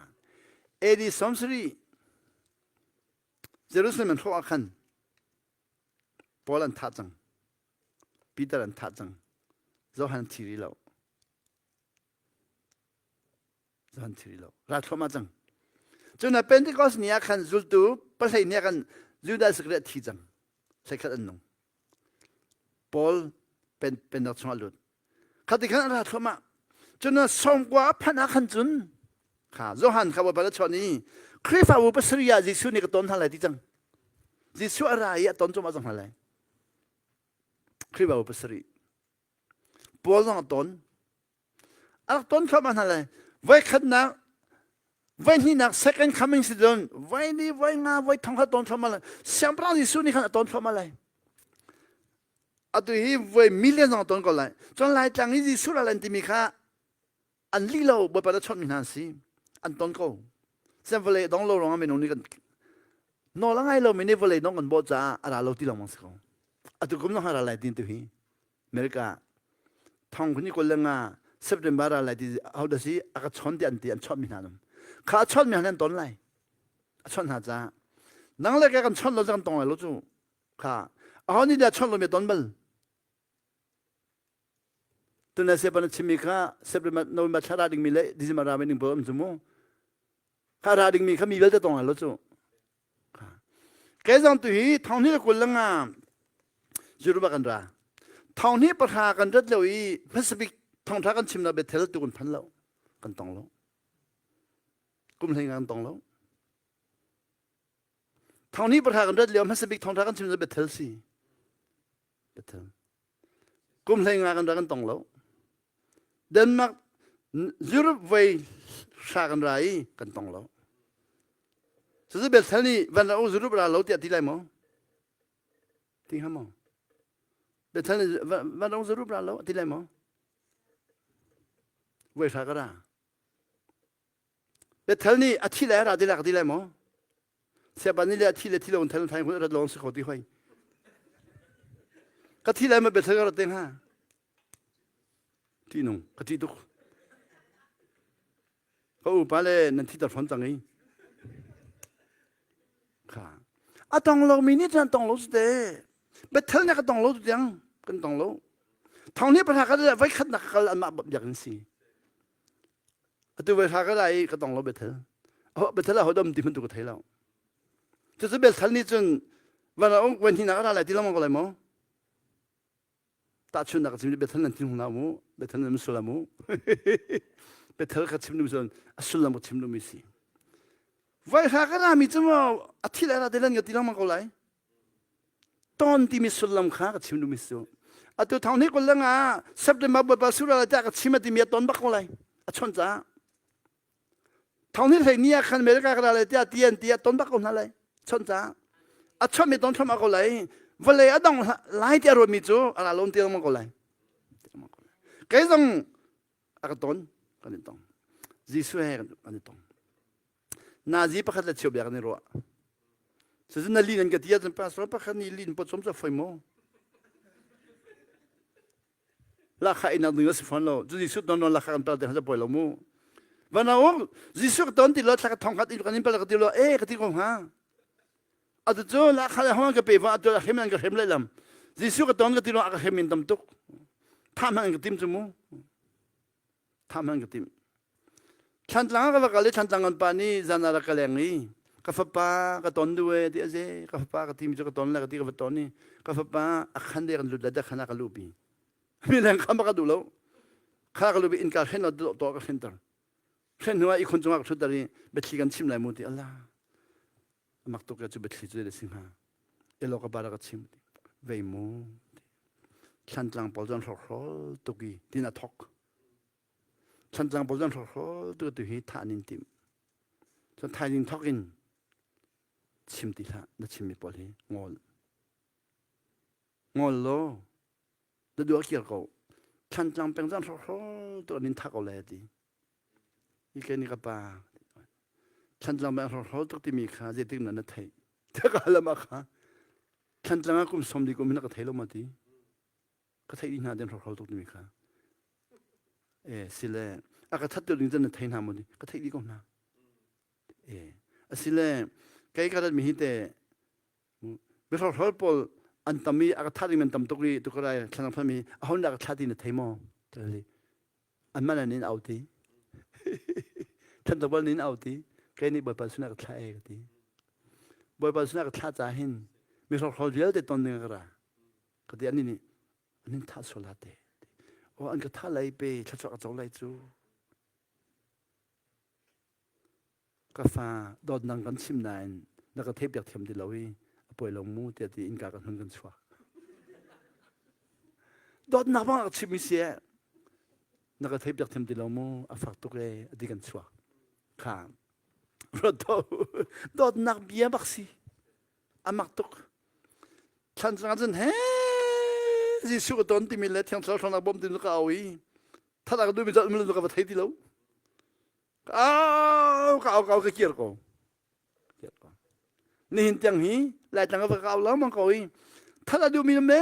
AD 70 Jerusalem an hrawh ah khan Paul an thah cang. Peter an thah cang. Johan thi rih lo. Johan thi rih lo. Ra thluahmah cang. Cun Pentecost ni ah khan zultu pahlei ni ah khan Judas Iscariot thi cang. Hlei khat an nung. Paul. Pen pennak chungah lut. Khati khan a ra thluahmah. Cun sawmkua a phanh ah khan cun kha Johan kha Bawipa na chawn i Khrihfabu pasarih ah Jesuh nih ka ton hna lai ti cang. Jesuh a ra i a ton cuahmah cang hna lai. Khrihfabu pasarih. Paul zong a ton. A rak ton thluahmah hna lai. Voi khatnak voi hnihnak second coming si cun voi li voi nga voi thong kha ton thluahmah lai. Siangpahrang Jesuh nih khan a ton thluahmah lai. Atu hi voi million zong a ton ko lai. Cun Laitlang i Jesuh ral an timi kha an lih lo Bawipa na chawnhmi hna an si. An ton ko. Sian vawlei dong lo ruangah minung nih kan nawl a ngai lomi nih vawlei dong kan bawh caah a ra lo ti lengmang si ko. Atu kum zong ra lai tin tu hi. America thong kuni kol le nga September ra lai ti ho da si a ka chawn ti an ti an chawnhmi hna nam. Kha a chawnhmi hna an ton lai. A chawnh hna caah nang le ka kan chawnh lo kan tong lai lo cu. Kha aho nih dah chawnh lomi a ton bal? Tuna sepan a chimmi kha September November thla ra dingmi le December ra ding pawl um cu mu. Kha ra dingmi kha mi vialte tong lai lo cu. Kei zong tu hi thong hnih le 20 le nga Jeruba kan ra. Thong hnih pahra kan rat lo i hmasabik thongtha kan chimnak Bethel tu kan phan lo. Kan tong lo. Kum hlei kan tong lo. Thong pahra kan rat lio hmasa bik thongtha kan chim cu Bethel si. Bethel. Kum hlei nga kan ra kan tong lo. Denmark Europe voi hra kan ra i kan tong lo. Cucu Bethel nih van ra u Europe ra lo tiah ti lai maw? Ti hnga maw? Bethel nih van ra u Europe ra lo ti lai maw? Voi hra ka ra. Bethel nih a thi le ra ti lak ti lai maw? Siapa nih le a thi le thi lo thel thai hun rat lawng si kho ti hoi. Ka thi lai ma Bethel ka rat te hnga. Ti nung ka ti tuk. Ka upa le nan thi tar fon cang i. Kha. A tong lo mi nih cun tong lo su te. Bethel nih ka tong lo tu tiang kan tong lo. Thong nih pahra ka vai khat nak kal anmah biakinn si. Atu voi hra ka ra i ka tong lo Bethel. Bethel ah hodom ti hmanh tu ka thei lo. Cucu Bethel nih cun van a ung van hi nak ra lai ti lengmang ko lai maw? Tahchunhnak ka chim Bethel nan thin hung mu Bethel nan sullam mu. Bethel ka chim dum a sullam ka chim dum mi si. Voi hra ka ra mi cu maw a thi lai ra te lan ka ti lengmang ko lai. Ton timi sullam kha ka chim duhmi si cu. Atu thong ni kul lengah September Bawipa sura tiah ka chim a timi a ton bak ko lai. A chawnh caah. Thong ni hlei ni ah khan America ka ra lai tiah ti an ti a ton bak ko hna lai. Chawnh caah. A chawnh mi ton thluahmah ko lai. Vawlei a dong lai tiah ruatmi cu a ra lon ti lengmang ko lai. Kei zong a ka ton kan i tong. Jesuh he kan i tong. Nazi pakhat le cheu bia kan i ruah. Cucu na lin an ka ti ahcun pastor pakhat nih lin pawcawm cu a foi maw? Lakha inak ding a si fawn lo. Cu Jesuh ton non lakha kan pal te kha poi lo mu. Van a Jesuh ka ton ti lo thla ka thong khat in kan in pal ka ti lo eh ka ti ko hnga. Atu cu lakha le hong ka pe va atu hrem an ka hrem lehlam. Jesuh ka ton ka ti lo a ka hrem in tam tuk. Tha hmang ka tim cu mu. Thah hmanh ka timh. Thlantlang ah ka va kal i Thlantlang kan pa nih zan ah rak ka leng i ka fapa ka ton duh e ti a ze ka fapa ka timi cu ka ton le ka ti ka va ton i ka fapa a khan de kan lut le da khan ah ka luhpi mi leng kha ma ka duh lo kha ka luhpi innka hren lo to ka hrenter hren hnu ah ikhun cungah ka thutter i biathli kan chim lai mu ti Allah amak tuk cu biathli cu le si hnga elo ka bara ka chim vei mu Thlantlang pawl cu an hrokhrol tuk i tin a thok. Thlantlang pawl cu an hrokhrol tuk tu hi thah an in timh. Cun thaizing thok in chim ti hlah na chimmi pawl hi ngol. Ngol law na duh a kir ko. Thlantlang peng cu an hrokhrol tuk an in thah ko lai a ti. Ike ni ka pa Thlantlang peng hrokhrol tuk timi kha zeitik na na theih. Ka lam ah kha Thlantlang ah kum 40 kum hin ka thei lo ma ti. Ka theih dih hna den hrokhrol tuk timi kha. E sile a ka that ding na thei hna maw ti ka theih dih ko hna. E asile kei ka rat mi hi te mi hrokhrol pawl an tam i a ka that ding man tam tuk i tukarai thlanang phami a hon dah ka thla ti na thei maw tali an man an in au ti than bal nin au ti kei nih bawipa sinah ka thlah e ka ti bawipa sinah ka thlah ca hin mi hrokhrol vialte ton ding ka ra ka ti ani nih. An in thah sual te. O an ka thah lai pe thluachuah ka co lai cu. Ka fa dawtnak kan chim nain na ka theih piak thiam ti lo i a poi lo mu tiah ti innka kan hun kan chuak. Dawtnak bang a chimmi si eh na ka theih piak thiam ti lo mu a fak tuk e a ti kan chuak. Kha ruat dawtnak bia bak si a mak tuk. Thlan cungah cun he Jesuh ka ton timi le Thiang Thlarau ṭhawnnak bawm timi ka au i that a ka duhmi cu ka va thei ti lo. Ka au ka au ka au ka kir ko. Kir ko. Nihin tiang hi Laitlang ka va ka au lengmang ko i that a duhmi me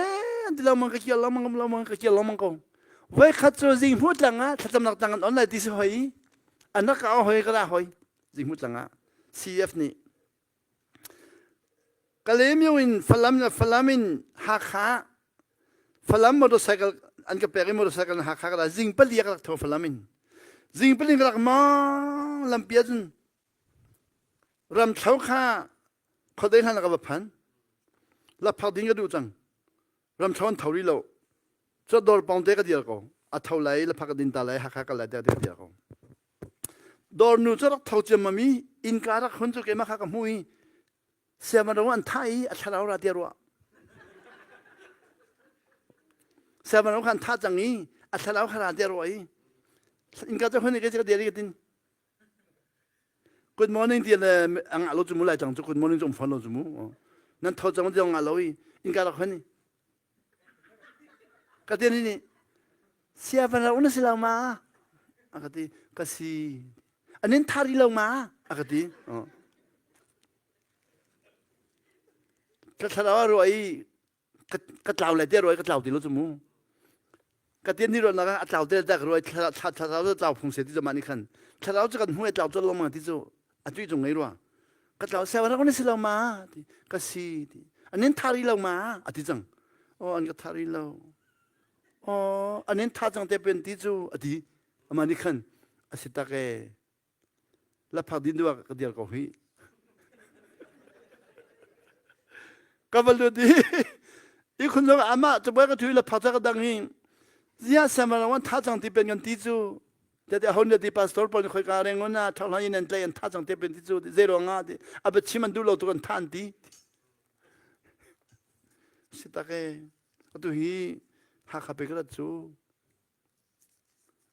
an ti lengmang ka kir lengmang lengmang ka kir lengmang ko. Voi khat cu zinghmuh tlang ah thlacamnak tlang an on lai ti si hoi i an rak ka au hoi ka ra hoi zinghmuh tlang ah CF nih Kalaymyo in Falam le Falam in Hakha Falam motorcycle an ka pek i motorcycle in Hakha ka ra zing pali ka rak tho Falam in zing pali ka rak ma lampi ahcun ramthlo kha khuadei hlan ka va phan laphak ding ka duh cang ramthlo an tho rih lo cu dawr pawng te ka dir ko a tho lai laphak ka din ta lai Hakha ka lai te ka dir ko Dawrnu cu rak tho ciammam i innka rak hun cu keimah kha ka hmuh i siamaro an thah i a thlarau ra tiah ruah. Siamaro kha an thah cang i a thlarau kha ra tiah ruah i innka cu hun i ka dir i ka tin. Good morning ti le a ngah lo cu mu lai cang cu good morning cu um fawn lo cu mu. Nan tho cang ti ngah lo i innka rak hun i Ka ti nih siavan na si lo ma? A ka ti ka si. An in thari lo ma? A ka ti. Ka thlarau a ruah i ka tlau lai te ruah i ka tlau ti lo cu mu. Ka tian ni ruahnak ah a tlau te tak ruah i thlarau cu tlau phung se ti cu mah nih khan thlarau cu kan hmu i tlau cu lengmang ti cu a tui cung ngei rua. Ka tlau siavan na si lo ma? Ti ka si ti. An in thari lo ma? A ti cang. Oh an ka thari lo. Oh an in tha cang te pen ti cu a ti. Amah nih khan a si tak e. Laphak din duak ka dir ko hi. Ka va lut i i khun zong amah cabuai ka thui laphak ca ka dang hi zia siavan wan tha cang ti pen kan ti cu Tete ho ne ti pastor pawl nih khoika rengon ah thawhlan in an tlai an tha cang te pen ti cu zei ruang ah ti a ba chim an duh lo tu kan tha an ti si tak e atu hi Hakha pe ka cu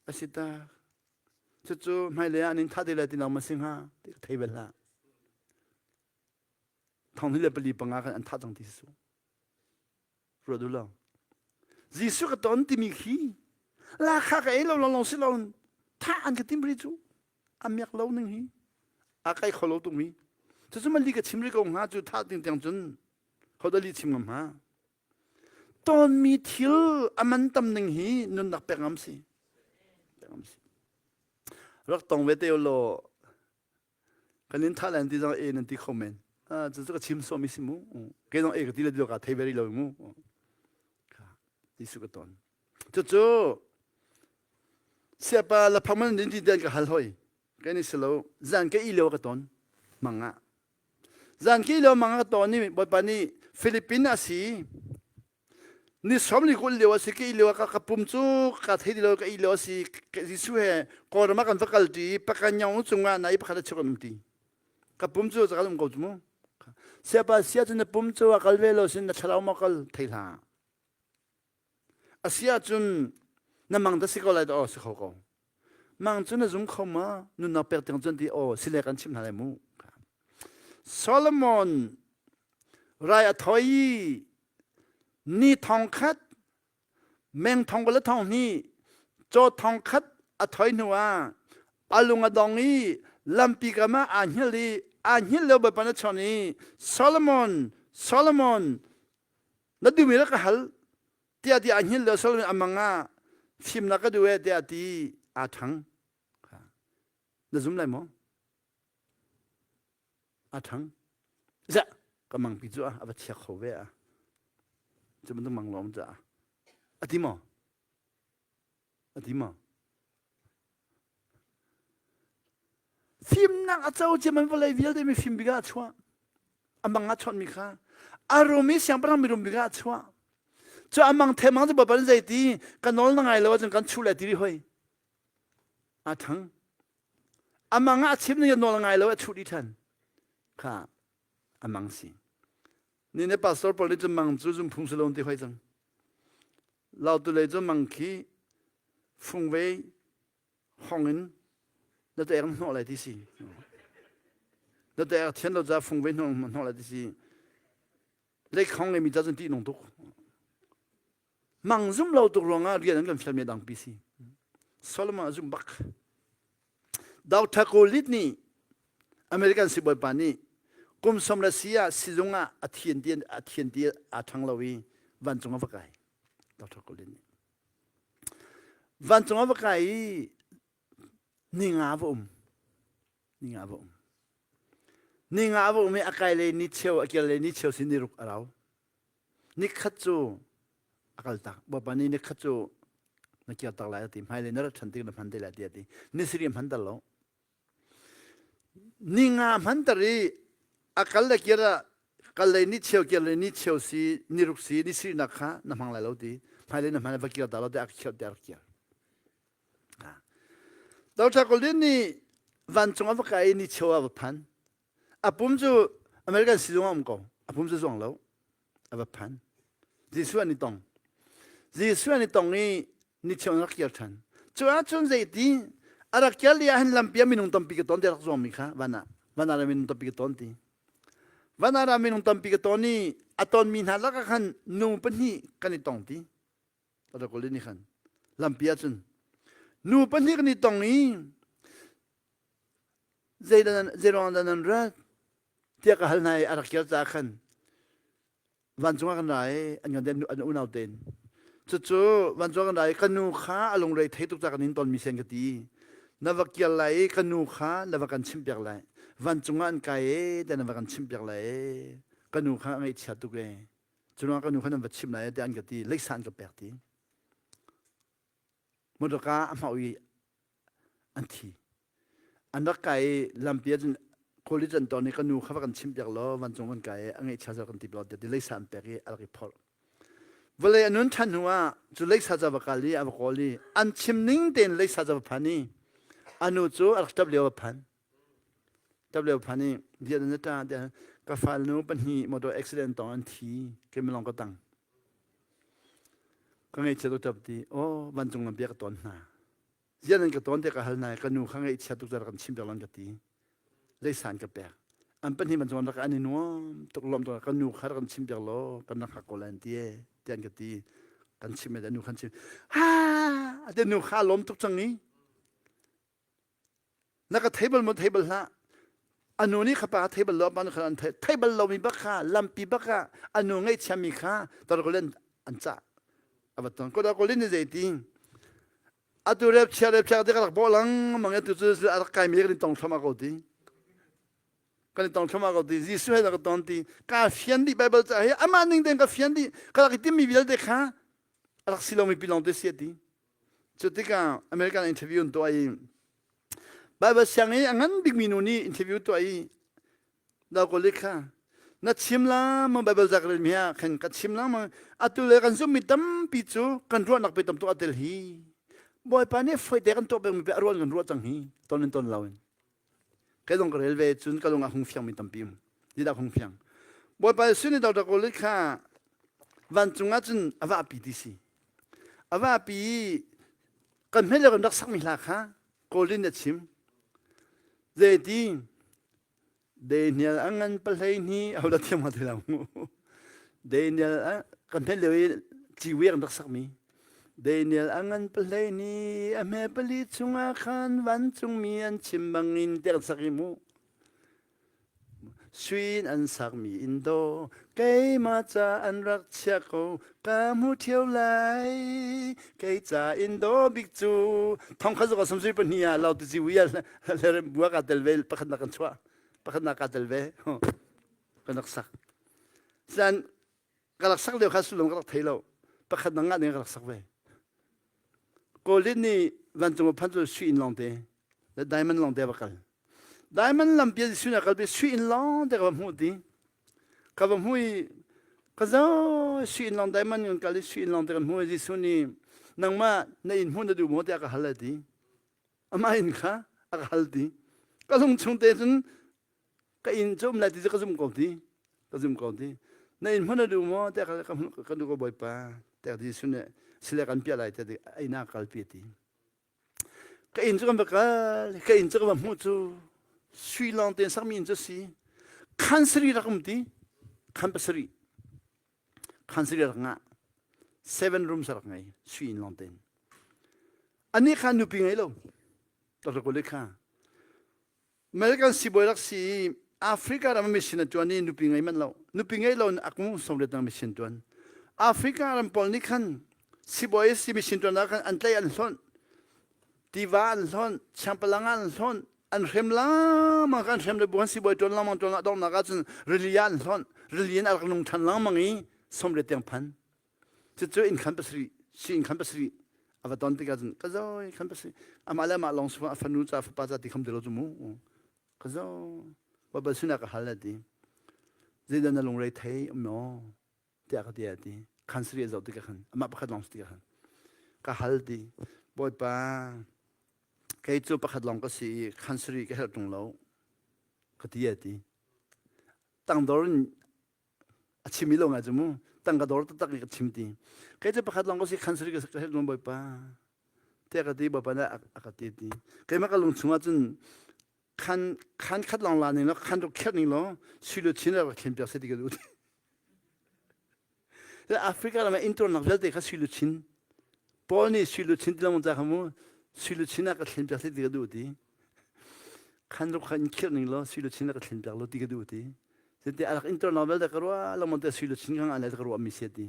a si tak cucu hmailei ah nin tha te lai ti nang ma si hnga ti ka thei bel hlah thong ni le pali panga kan an tha cang ti su Ruat u law. Jesuh ka ton timi khi lakha ka ei lo long si lo thah an ka tim ri cu a miak lo ning hi a kai kho lo tung mi cucu man li ka chim ri ko hnga cu thah ting tiang cun hoda li chim ngam ha ton mi thil a man tam ning hi nunnak pek ngam si pek ngam si rak tong ve te law Kan in thah lan ti zong e nan ti kho men. Ah cu cu ka chim sawmi si mu. Ke zong e ka ti le ti ka thei very lo mu. Jesuh ka ton. Cucu siapa la phang man din ti den ka hal hoi. Ke ni silo zan ke i lio ka ton manga. Zan ke i lio manga ka ton ni Bawipa nih Philippine a si. Ni som ni kul lio a si ka i lio ka ka pum cu ka thei ti lo ka i lio a si Jesuh he Kawlram ah kan va kal ṭi Pakanyong cungah na i pakhat a chuk an um ti ka pum cu ka um ko cu mu siapa sia cu na pum cu a kal ve lo sin na thlarau maw kal thei hlah a si ahcun na mang da si ko lai dah aw si kho ko Mang cu na zum kho ma? Nunnak pek tiang cun ti aw sile kan chimh hna lai mu. Solomon rai a thoi i ni thong khat meng thong le thong hnih caw thong khat a thoi hnu ah a lung a dong i lampi kam ah aa hngilh i aa hngilh lio Bawipa na chawn i Solomon Solomon na duhmi rak ka hal tiah ti a hngilh le Solomon a mang ah fimnak ka duh e tiah ti aa ṭhang na zum lai maw a ṭhang zah ka mangpi cu a va chia kho ve a cu bantuk mang lawm caah a ti maw a ti maw Fimnak a co ciaman vawlei vialte mi fim bik ah a chuah. A mang ah chawnhmi kha a rum i siangpahrang mirum bik ah a chuah. Cu amang themang cu bapan zei ti ka nawl na ngai lo ahcun kan chuh lai ti ri hoi. A thang. Amang ah a chim ning nawl ngai lo a chuh dih than. Kha amang si. Ni ne pastor pawl nih cun mang cu zum phung si lo ti hoi cang. Lautu lei cu mang khi fungvei hong in na te ek hnawh lai ti si. Na te ek thian lo ca fungvei hnawh hnawh lai ti si. Leikhong ngeimi ca cun tih nung tuk. Mang zum lo tuk ruangah rian an kan fialmi dangpi si. Solomon a zum bak. Dr. Kolit nih American sibawipa nih kum som le si ah sizung ah a thian ti a thian ti aa ṭhang lo i vancung a va kai. Dr. Kolit nih. Vancung a va kai i ninga va um. Ninga va um. Ninga va um i a kai le ni cheu a kir le ni cheu si ni ruk a rau. Nikhat cu a kal tak. Bawipa nih nikhat cu na kir tak lai a ti. Hmailei na rat ṭhan tik na hman te lai ti a ti. Ni sarih hman ter lo. Ni nga hman ter i a kal le kir ah kal lei ni cheu kir lei ni cheu si ni ruk si ni sarih nak kha na hmang lai lo ti. Hmailei na hman va kir ta lo ti a khirh ti a rak kir. Dr. Golden nih vancung a va kai i ni cheu ah va phan. A pum cu American sizung ah um ko. A pum cu zuang lo. A va phan. Jesuh an i tong. Jesuh an i tong i ni cheu an rak kir ṭhan. Cu ahcun zeiti a rak kir li ah hin lampi ah minung tampi ka ton ti rak zuangmi kha van ah van ah minung tampi ka ton ti. Van ah minung tampi ka ton i a tonmi hna lakah khan nu pahnih kan i tong ti. A rak nih khan lampi ah cun nu pahnih kan i tong i Zeiruang dah nan rat? tiah ka hal hna i a rak kir caah khan vancung ah kan ra i an kan an unau tein. Cucu vancung ah kan ra i ka nu kha a lungrei thei tuk caah kan in tonmi sen ka ti. Na va kir lai i ka nu kha na va kan chimhpiak lai. Vancung ah an kai e tiah na va kan chimhpiak lai e. Ka nu kha a ngaihchia tuk e. Curuang ka nu kha nan va chimh lai e tiah an ka ti. Leisa an ka pek ti. Motorka a hmau i an thi. An rak kai i lampi ah cun college an ton i ka nu kha va kan chimpiak law vancung kan kai i a ngeihchia zer kan ti law tiah ti leisa an pek i a rak i phorh. Vawlei a nun ṭhan hnu ah cu leisa ca va kal i a va kawl i an chim ning tein leisa ca va phan i a nu cu a rak ṭap lio va phan. Ṭap lio phan i bia na ṭa tiah ka fal nu pahnih motor accident tong an thi keimah lawng ka tang. Ka ngaihchia tuk ṭap ti aw vancung lam bia ka ton hna. Ziah nan ka tawn tiah ka hal hna i ka nu kha ngaihchia tuk rak kan chim piak lan ka ti. Zeisan ka pek. An pahnih man cun rak an i nuam tuk lawm tuk ka nu kha rak kan chim piak law kan rak hngak ko lai an ti e tiah an ka ti. Kan chim e nu khan chim. Ha! Ate nu kha lawm tuk cang i. Na ka thei bal maw thei bal hlah. Anu nih kha pa thei bal lo pa nu kha an thei thei bal lomi bak kha lampi bak ah anu ngaihchiami kha tarkolin an cah. A va ton. Kodakolin ni zei ti atu rep chia rep chia te ka rak bawh lengmang atu cu a rak kai mi kan i tong thluahmah ko ti kan i tong thluahmah ko ti Jesuh he ka ton ti ka fian dih Bible ca hi amah ning tein ka fian dih ka rak i timmi vialte kha a rak si lomi pi lawng te si ti cu tikah American interview an tuah i Bible siang i a ngan bikmi nu nih interview tuah i Daw kha na chim la ma Bible zak rel mi ah khan ka chim la ma atu le kan zummi tampi cu kan ruahnak pe tam tuk a tel hi Bawipa nih foi te kan tuah peng mi pe a ruan kan ruah cang hi ton in ton lo in kai dong ka rel ve cun ka lung ah hung fiang mi tampi um didak hung fiang Bawipa Jesuh nih Dr. Kolit kha vancung ah cun a vahpi ti si a vahpi i kan hmel le kan rak sakmi hla kha Kolin a chim zeiti Daniel a ngan pahlei hni ho dah thiam hnga ti lo mu. Daniel a kan hmet lio i ciwi an rak sakmi. Daniel a ngan pahlei ni a hme pali chungah khan vancungmi an chim bangin tiah kan sak i mu. Sui in an sakmi inn daw keimah ca an rak chiah ko ka hmu ṭheo lai kei ca inn daw bik cu thong kha zuka samsui pahnih ah lau ti ciwi ah bua ka tel ve pakhatnak kan chuah pakhatnak ka tel ve kan rak sak san ka rak sak lio kha sullam ka rak thei lo pakhat na ngah ding ka rak sak ve Kawlin nih vancung phan cu sui inn lawng te le diamond lawng te va kal diamond lampi sui na kal pi sui inn lawng te ka va hmuh ti ka va hmu i. Ka zo sui inn lawng diamond kan kal i sui inn lawng te kan hmu i Jesuh nih nangmah na inn hmuh na duh maw tiah ka hal a ti. Amah inn kha a ka hal ti. Ka lung chung te cun ka inn cu um lai ti cu ka zum ko ti. Ka zum ko ti. Na inn hmuh na duh maw tiah ka ka duh ko Bawipa tiah Jesuh nih sile kan piah lai tiah inn ah kalpi a ti. Ka inn cu kan va kal, ka inn cu ka va hmuh cu sui lawng tein sakmi inn cu si. Khan sarih rak um ti, khan pasarih. Khan sarih rak ngah. Seven rooms rak ngei, sui inn lawng tein. Anih kha nupi ngei lo. Dr. Kule kha. American sibawi rak si i Africa ram mission a tuan i nupi ngei manh lo. Nupi ngei lo in a kum sawmriat dang mission tuan. Africa ram pawl nih khan sibawi si mission tuan ah khan an tlaih an hlonh. Tiva an hlonh, chiangpalang an hlonh, an hrem lengmang kan hrem le bu han sibawi tuan lengmang tuan ah donghnak ahcun rili ah an hlonh. Rili in a rak nung than lengmang i sawmriat tiang phan. Cucu inn khan pasarih, si inn khan pasarih a va ton tikah cun ka zoi khan pasarih amah le amah lawng sifah a fanu ca fapa ca ti kham ti lo cu mu ka zo Baibal sinah ka hal a ti zeidah na lungrei thei um maw tiah ka ti a ti khan sarih a zoh tikah khan amah pakhat lawng si tikah khan ka hal ti Bawipa kei cu pakhat lawng ka si i khan sarih ka herh ṭung lo ka ti a ti tangdor in a chim i lo ngai cu mu tangka dor taktak in ka chim ti kei cu pakhat lawng ka si khan sari ka ka helh bawipa te ka ti bawipa nih a ka ti ti keimah ka lung chungah cun khan khan khat lawng la ning law khan ruk kherh ning law sui lu chin rak thlen piak se ti ka duh ti Africa ram ah intornak vialte kha sui lu chin Paul nih sui lu chin ti lengmang ca kha mu sui lu chin ah ka thlen piak se ti ka duh ti khan ruk kha in khirh ning law sui luchin ka thlen piak law ti ka duh ti Cute a rak inter novel da ka ruah lengmang te sui luchin kha ngai ka ruah mi sia ti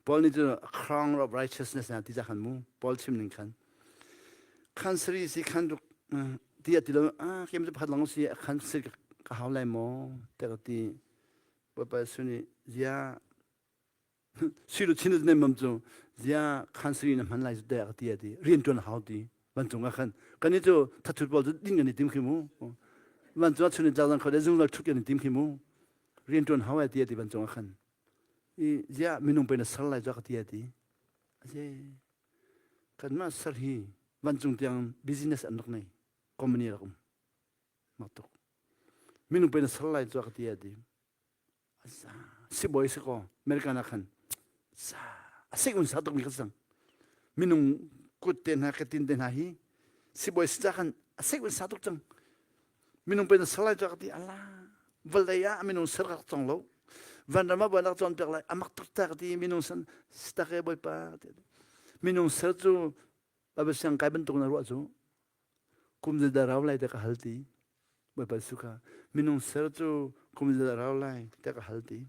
Paul nih cun crown of righteousness na ti ja khan mu Paul chim ning khan khan sari si khan ruk ti a ti lo ah kem cu pakhat lang si khan sari ka hau lai maw te ka ti Bawipa suni zia Sui luchin na nem cu zia khan sui na hman lai zu te ka ti ati rian tuan hau ti vancung ah khan kan i cu thathut pawl cu ding kan i tim khi mu vancung ah chun in tlak kho de zungzal thut kan i tim khi mu rian tuan hau ai ti ati vancung ah khan i zia minung pe na sar lai cu ka ti ati aje kanmah sar hi vancung tiang business an rak nei company rak um mak tuk minung pe na sar lai cu ka ti ati Sibawi si kaw American ah khan a sik un sa tukmi ka cang. Minung kut te hna katin te hna hi sibawi si ca khan a sik un sa tuk cang. Minung pe na salai ca ka ti ala vawlei ah minung ser ka cong lo. Vanram ah bawinak cawn piak lai amak tuk ta ka ti minung san sitak e bawipa minung ser cu Bible siang kai bantuk na ruah cu kum zeidah rau lai tiah ka hal ti Bawipa Jesuh kha minung ser cu kum zeidah rau lai tiah ka hal ti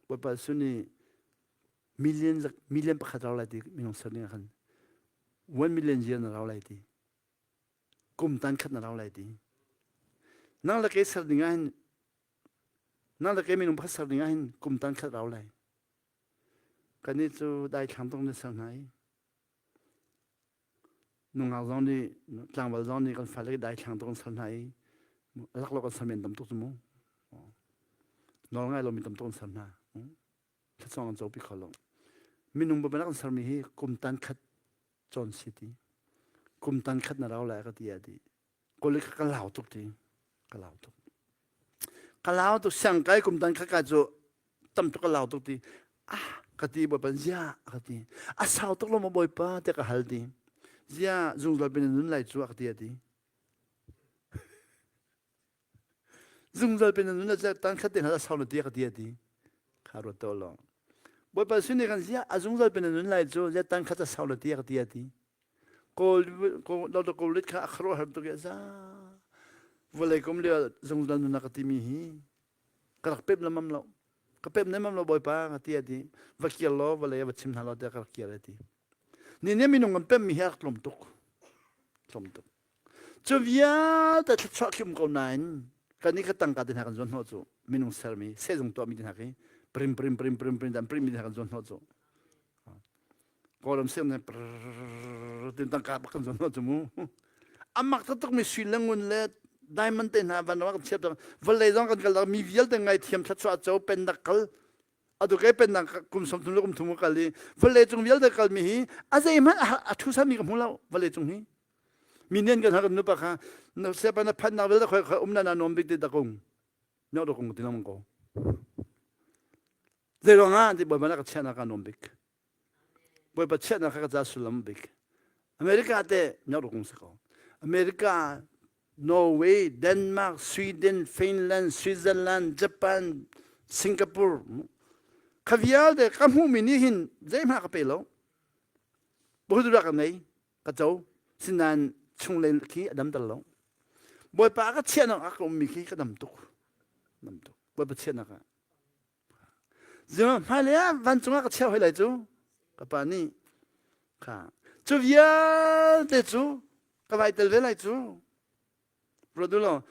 Bawipa Jesuh nih million million pakhat rau lai ti minung ser ding ah khan 1 million year na rau lai ti kum tan khat na rau lai ti nang le kei ser ding ah hin nang le kei minung pakhat ser ding ah hin kum tan khat rau lai kannih cu daithlang tung na ser hna i Nungak zong nih tlangval zong nih kan fale daithlang tuk an sal hna i laklawk an sal men tam tuk cu mu. Nawl ngai lomi tam tuk an sal hna. Thlacawng an copi kho lo. Minung babanak an sermi hi kum tan khat cawn si ti. Kum tan khat na rau lai ka ti a ti. Kawli ka ka lau tuk ti. Ka lau tuk. Ka lau tuk siang kai kum tan khat ka cu tam tuk ka lau tuk ti ah ka ti bawipa zia ka ti a sau tuk lo maw bawipa tiah ka hal ti zia zungzal pin nun lai cu ka ti a ti zungzal pin nun la tan khat te hna sau na ti ka ti a ti kha ruat to lo bawipa sin kan zia a zungzal pin nun lai cu zia tan khat a sau na ti ka ti a ti kawl Dr. Kawlit kha a khuaruahhar tuk i za vawlei kum lio zungzal nun ka timi hi ka rak pep lamam lo ka pep nemam lo bawipa ka ti a ti va kir law vawlei va chim hna law tiah ka rak kir a ti ni ne minung kan pem mi hi a rak tlawm tuk tlawm tuk cu vialte thluachuah khi um ko nain kan nih kha tangka te hna kan zuan hnawh cu minung sermi sehzung tuahmi te hna khi prim prim prim prim prim dan prim mi te hna kan zuan hnawh cu Kawlram siang tin tangka bak kan zuan hnawh cu mu. Amak taktak mi sui le ngun le diamond te hna van ram kan chiat vawlei zong kan kal mi vialte ngai thiam thluachuah co pennak kal. Atu kei pennak kum 30 le kum thum ka kal i vawlei cung vialte kalmi hi a zeihmanh a ṭhusami ka hmu lo vawlei cung hi. Mi nih an kan hal kan nupa kha na siapa na phannak vialte khoi khoi um na na nuam bik ti dakung. Nyok dakung ti lang ko. Zei ruangah ti Bawipa na ka chiahnak ka nuam bik. Bawipa chiahnak kha ka ca sullam bik. America te nyok dakung si ko. America Norway, Denmark, Sweden, Finland, Switzerland, Japan, Singapore kha vialte ka hmuhmi nih hin zeihmah ka pe lo. Bawipa ka ngei, ka co. Sinain chunglei khi a damter lo. Bawipa a ka chiahnak ah ka ummi khi ka dam tuk. Dam tuk. Bawipa chiahnak ah. Zima hmailei ah vancung ah ka chiah hoi lai cu. Ka pa nih kha cu vialte cu ka vai tel ve lai cu. Ruat u law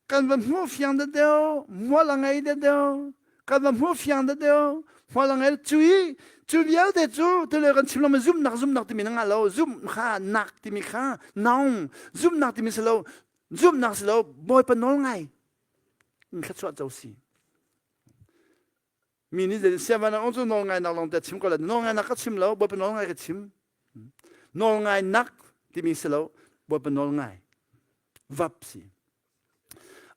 kan va hmuh fiang da deuh, mual a ngei da deuh, kan va hmuh fiang da deuh, mual a ngei cu i cu vialte cu tule kan chim lo zumnak zumnak timi na ngah lo, zumh kha nak timi kha naung zumnak timi si lo, zumnak si lo, Bawipa nawl ngai in thluachuah co si. Mi nih zei siavan ah cu nawl ngainak lawng te chim ko la nawl ngainak ka chim lo Bawipa nawl ngai ka chim. Nawl ngainak timi si lo Bawipa nawl ngai vap si.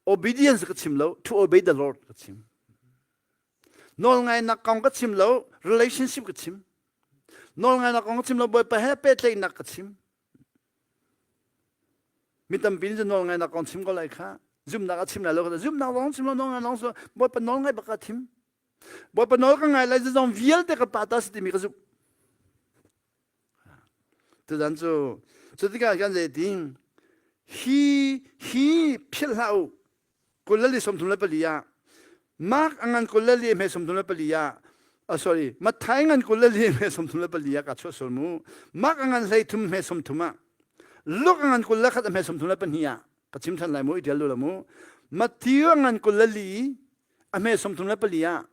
Obedience ka chim lo to obey the Lord ka chim. Nawl ngainak kong ka chim lo relationship ka chim. Nawl ngainak kong ka chim lo Bawipa he pehtlaihnak ka chim. Mi tampi nih cun nawl ngainak kong chim ko lai kha. Zumhnak a chim lai lo kha. Zumhnak lawng chim lo nawl ngai lawng Bawipa nawl ngai bak ka thim. Bawipa nawl ka ngai lai zong vialte ka pa ta si timi ka zumh. Tuzan cu cu tikah kan zei ti hi hi philh hlah u 24 ah Mark a ngan 24 hme 34 ah uh, sorry Matthai ngan 24 hme 34 ah ka chuah sual mu Mark a ngan 13 hme 30 ah Luke a ngan 21 hme 32 ah ka chim than lai mu i tial lu la mu Matthew a ngan 24 a hme 34 ah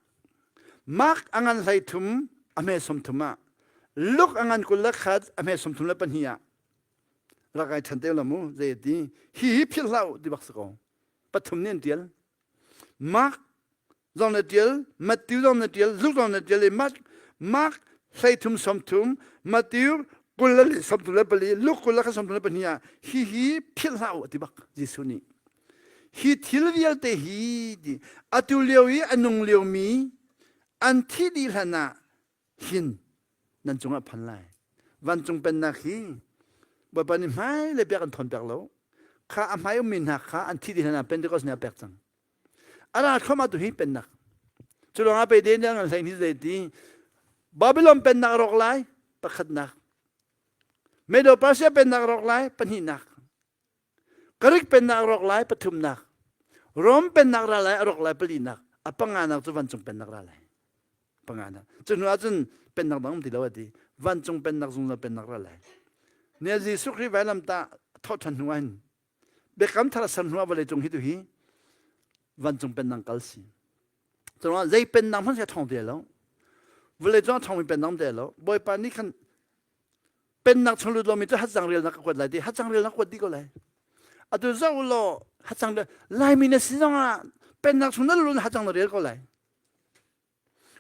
Mark a ngan 13 a hme 30 ah Luke a ngan 21 a hme 32 ah rak ai than te la mu zei ti hi hi philh hlah u ti bak si ko pathum nih an tial Mark zong na tial Matthew zong na tial Luke zong na tial i Mark Mark 13 30 Matthew 24 Luke 24 ah hi hi philh hlah u ti bak Jesuh nih hi thil vialte hi ti atu lio i a nung liomi an thi dih hlan ah hin nan cungah phan lai vancung pennak hi Bawipa nih hmai le pek an thawn pek lo kha a hmai ummi hna kha an thi dih hlan ah Pentecost nih a pek cang a ra thluahmah tu hi pennak cu lawngah pe den an hlei ni zei ti Babylon pennak rawk lai pakhatnak Medo Persia pennak rawk lai pahnihnak Greek pennak a rawk lai pathumnak Rom pennak ra lai a rawk lai palinak a panganak cu vancung pennak ra lai panganak cu hnu ahcun pennak dang um ti lo a ti vancung pennak zungzal pennak ra lai ne Jesuh Khrih vailam ta thawhṭhan hnu ahhin biakam thar a ser hnu ah vawlei cung hi tu hi vancung pennak kal si Curuangah zei pennak hmanh si a ṭhawng ti lo vawlei cung a ṭhawngmi pennak ti lo Bawipa nih khan pennak chung lut lomi cu hatcang relnak ka kuat lai ti hatcang relnak kuat dih ko lai atu zoh law hatcang laimi na si zongah pennak chung na lut hatcang na rel ko lai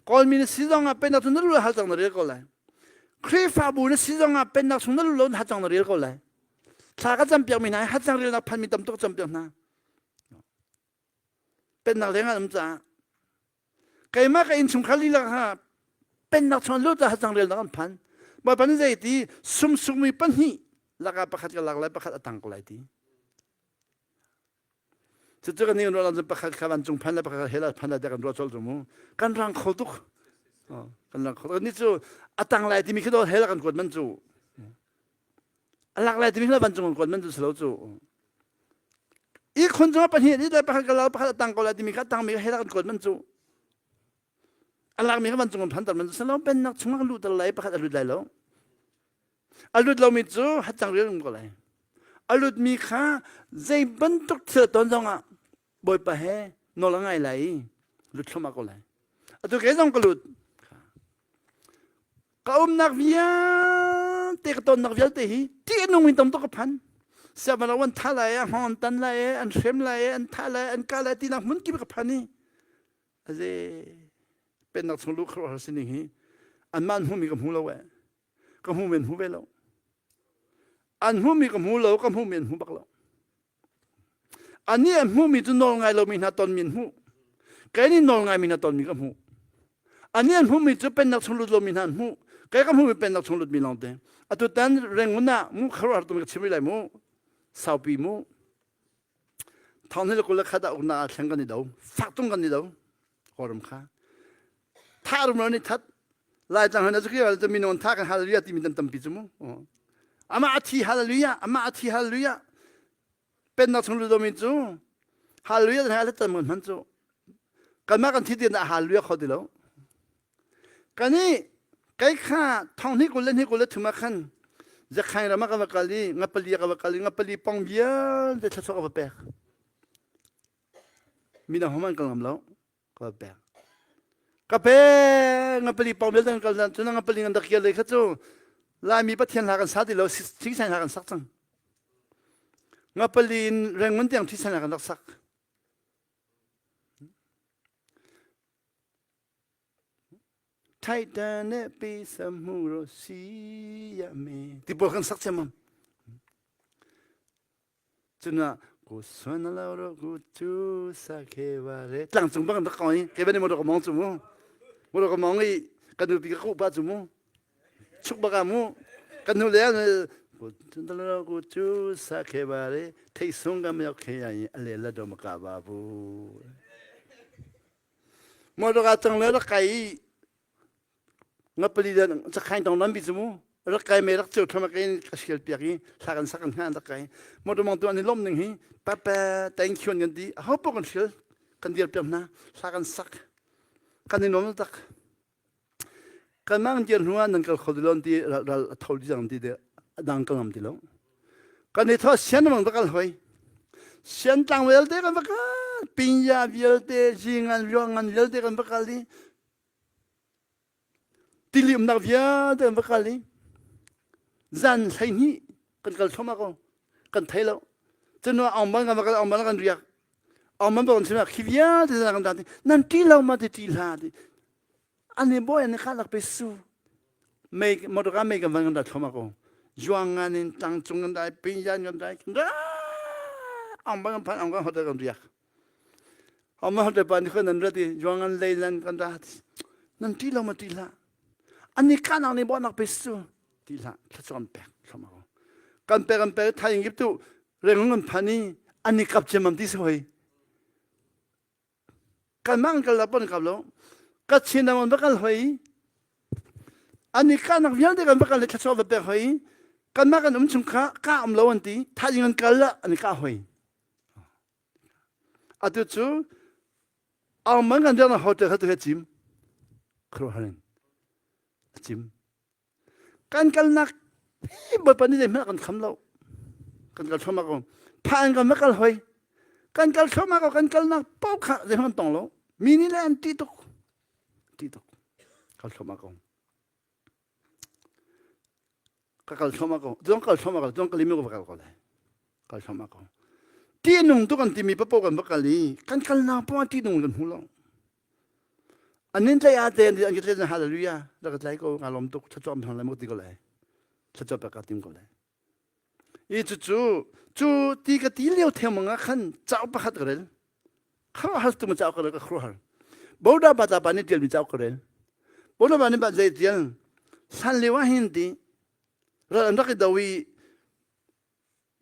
kawlmi na si zongah pennak chung na lut hatcang na rel ko lai Khrihfabu na si zongah pennak chung na lut lo hatcang na rel ko lai thla ka campiak mi hna hatcang relnak phanmi tam tuk campiak hna pennak leng ah um caah keimah ka innchungkhar lila kha pennak chung lut ah hacang relnak an phan bawipa nih zei ti sumsukmi pahnih lakah pakhat ka lak lai pakhat a tang ko lai ti cucu kan nih ruah cun pakhat kha vancung phan le pakhat kha hell phan lai tiah kan ruah colh cu mu kan rang kho tuk kan rang kho tuk ni cu a tang lai timi khi do hell kan kuat man cu a lak lai timi hla vancung kan kuat man cu si lo cu ihkhun cungah pahnih an it lai pakhat ka lau pakhat a tang ko lai timi kha tangmi kha hell kan kuat man cu a lakmi kha vancung kan phanter man cu si lo pennak chungah kan luhter lai pakhat a lut lai lo a lut lomi cu hatcang rian um ko lai a lutmi kha zei bantuk thil ton zongah bawipa he nawl a ngai lai i lut thluahmah ko lai atu kei zong ka lut Ka umnak vialte ka tonnak vialte hi ṭih a nung in tam tuk ka phan. Siangpahrang an thah lai, a hngawng an tan lai, an hrem lai, an thah lai, an kah lai tinak hmun kip ka phan i aze. Pennak chung luh khuaruahhar sining hi anmah an hmuhmi ka hmu lo eh. Ka hmu men hmu ve lo. An hmuhmi ka hmu lo, ka hmuhmi an hmu bak lo. Anih an hmuhmi cu nawl ngai lomi hna tonmi an hmuh. Kei nih nawl ngaimi hna tonmi ka hmuh. Anih an hmuhmi cu pennak chung lut lomi hna an hmuh. Kei ka hmuhmi pennak chung lutmi lawngte. Atu tan Rangoon ah mu khuaruahhar tum ka chim rih lai mu. Saupi mu. Thong ni le 21 ah uknak ah thleng kan i do. Fak tung kan i do. Kawlram kha. Thah rumro nih that. Laitlang hna cu kira cu minung tha kan hallelujah timi tam tampi cu mu. Amah a thi hallelujah, amah a thi hallelujah. Pennak chung lu mi cu hallelujah hna le tam hman cu. Kanmah kan thi tian hallelujah kho ti lo. Kani kai kha thong ni kul le ni kul le thum ah khan zakhain ram ah ka va kal i ngapali ka va kal i ngapali pong vialte thluachuah ka va pek. Midang homan kal ngam lo. Ka pek. Ka pe ngapali pong vialte kan kal cun ngapali ngan dak le kha cu Laimi Pathian hla kan sa ti lo thingsan hla kan sak cang. Ngapali in Rangoon tiang thingsan hla kan rak sak. Titan pi samuro si ya me ti pawl kan sak ciammam. Cuna ku suan lo ro ku chu sa khe wa re tlang cung bang rak kong i ke bani mo ro ka mong chu mu mo ro ka mong i kan nu pi ka ku pa chu mu chuk baka mu kan nu le ku chun lo ku chu sa khe wa re thei sung ka me khe ya i ale la do ma ka ba bu Motor ah cang le rak kai i ngapali le cakhain tong lampi cu mu rak kai me rak ceu thama kai ka sial piak i thla kan sak kan hna rak kai motor mong tu an i lom ning hi papa thank you an kan ti ho pok kan hrial kan dir piak hna thla kan sak kan i nuam tak kan mang dir hnu ah nan kal kho ti lo ti ral a tho di cang ti de dang kal ngam ti lo Kan i thawh sian bang va kal hoi. Sian tlang vialte kan va kal. Pinya vialte, zingan, ruangan vialte kan va kal i tili umnak vialte kan va kal i zan 12 kan kal thluahmah ko. Kan thei lo. Cun aung kan va kal, aung kan riak. Aung ban kan chim khi vialte zan kan dat. Nan ṭi lo ma ti ṭi hlah ti. An i bawi an i khalak pe su. Mei motor mei kan van kan rat thluahmah ko. Juang ngan in tlang cung kan dai, pinjan kan dai, kan ang bang kan phan ang kan hotel kan riak. Ang bang hotel pa ni khan nan rat i juang ngan lei lan kan rat. Nan ti lo ma ti hlah. An ni ka nang ni bo nak pe su. Ti hlah thlachuam pek thluahmah ko. Kan pek kan pek thai in tu reng kan phan i an ni kap cemam ti hoi. Kanmah an kal lo pon kap lo. Ka chin an va kal hoi. An i kahnak vialte kan va kal le thluachuah va pek hoi. Kanmah kan um chung kha ka um lo an ti. Thaizing an kal la an i kah hoi. Atu cu aung man kan biaknak hotel kha tu he cim. Khuaruahhar in a cim. Kan kalnak Bawipa nih zeihmanh a kan kham lo. Kan kal thluahmah ko. Pha in kan va kal hoi. Kan kal thluahmah ko. Kan kalnak paoh kha zeihmanh kan tong lo. Mi nih le an ṭih tuk. Ṭih tuk. Kal thluahmah ko. Ka kal thluahmah ko. Zong kal thluahmah ko. Zong kalimi ko va kal ko lai. Kal thluahmah ko. Ṭih nung tuk an timi paoh kan va kal i kan kalnak paoh ah ṭih nung kan hmu lo. An nin tlai ah te an ka tlai hallelujah rak ka tlai ko nga lawm tuk thluachuah am lai mu ti ko lai thluachuah pek ka tim ko lai i cu cu cu ti ka ti lio theng mang ah khan cauk pakhat ka rel khuaruahhar tu ma cauk ka rel ka khuaruahhar Boda bata pa nih tialmi cauk ka rel Boda pa nih ba zei tial hlan lio ah hin ti ral an rak i do i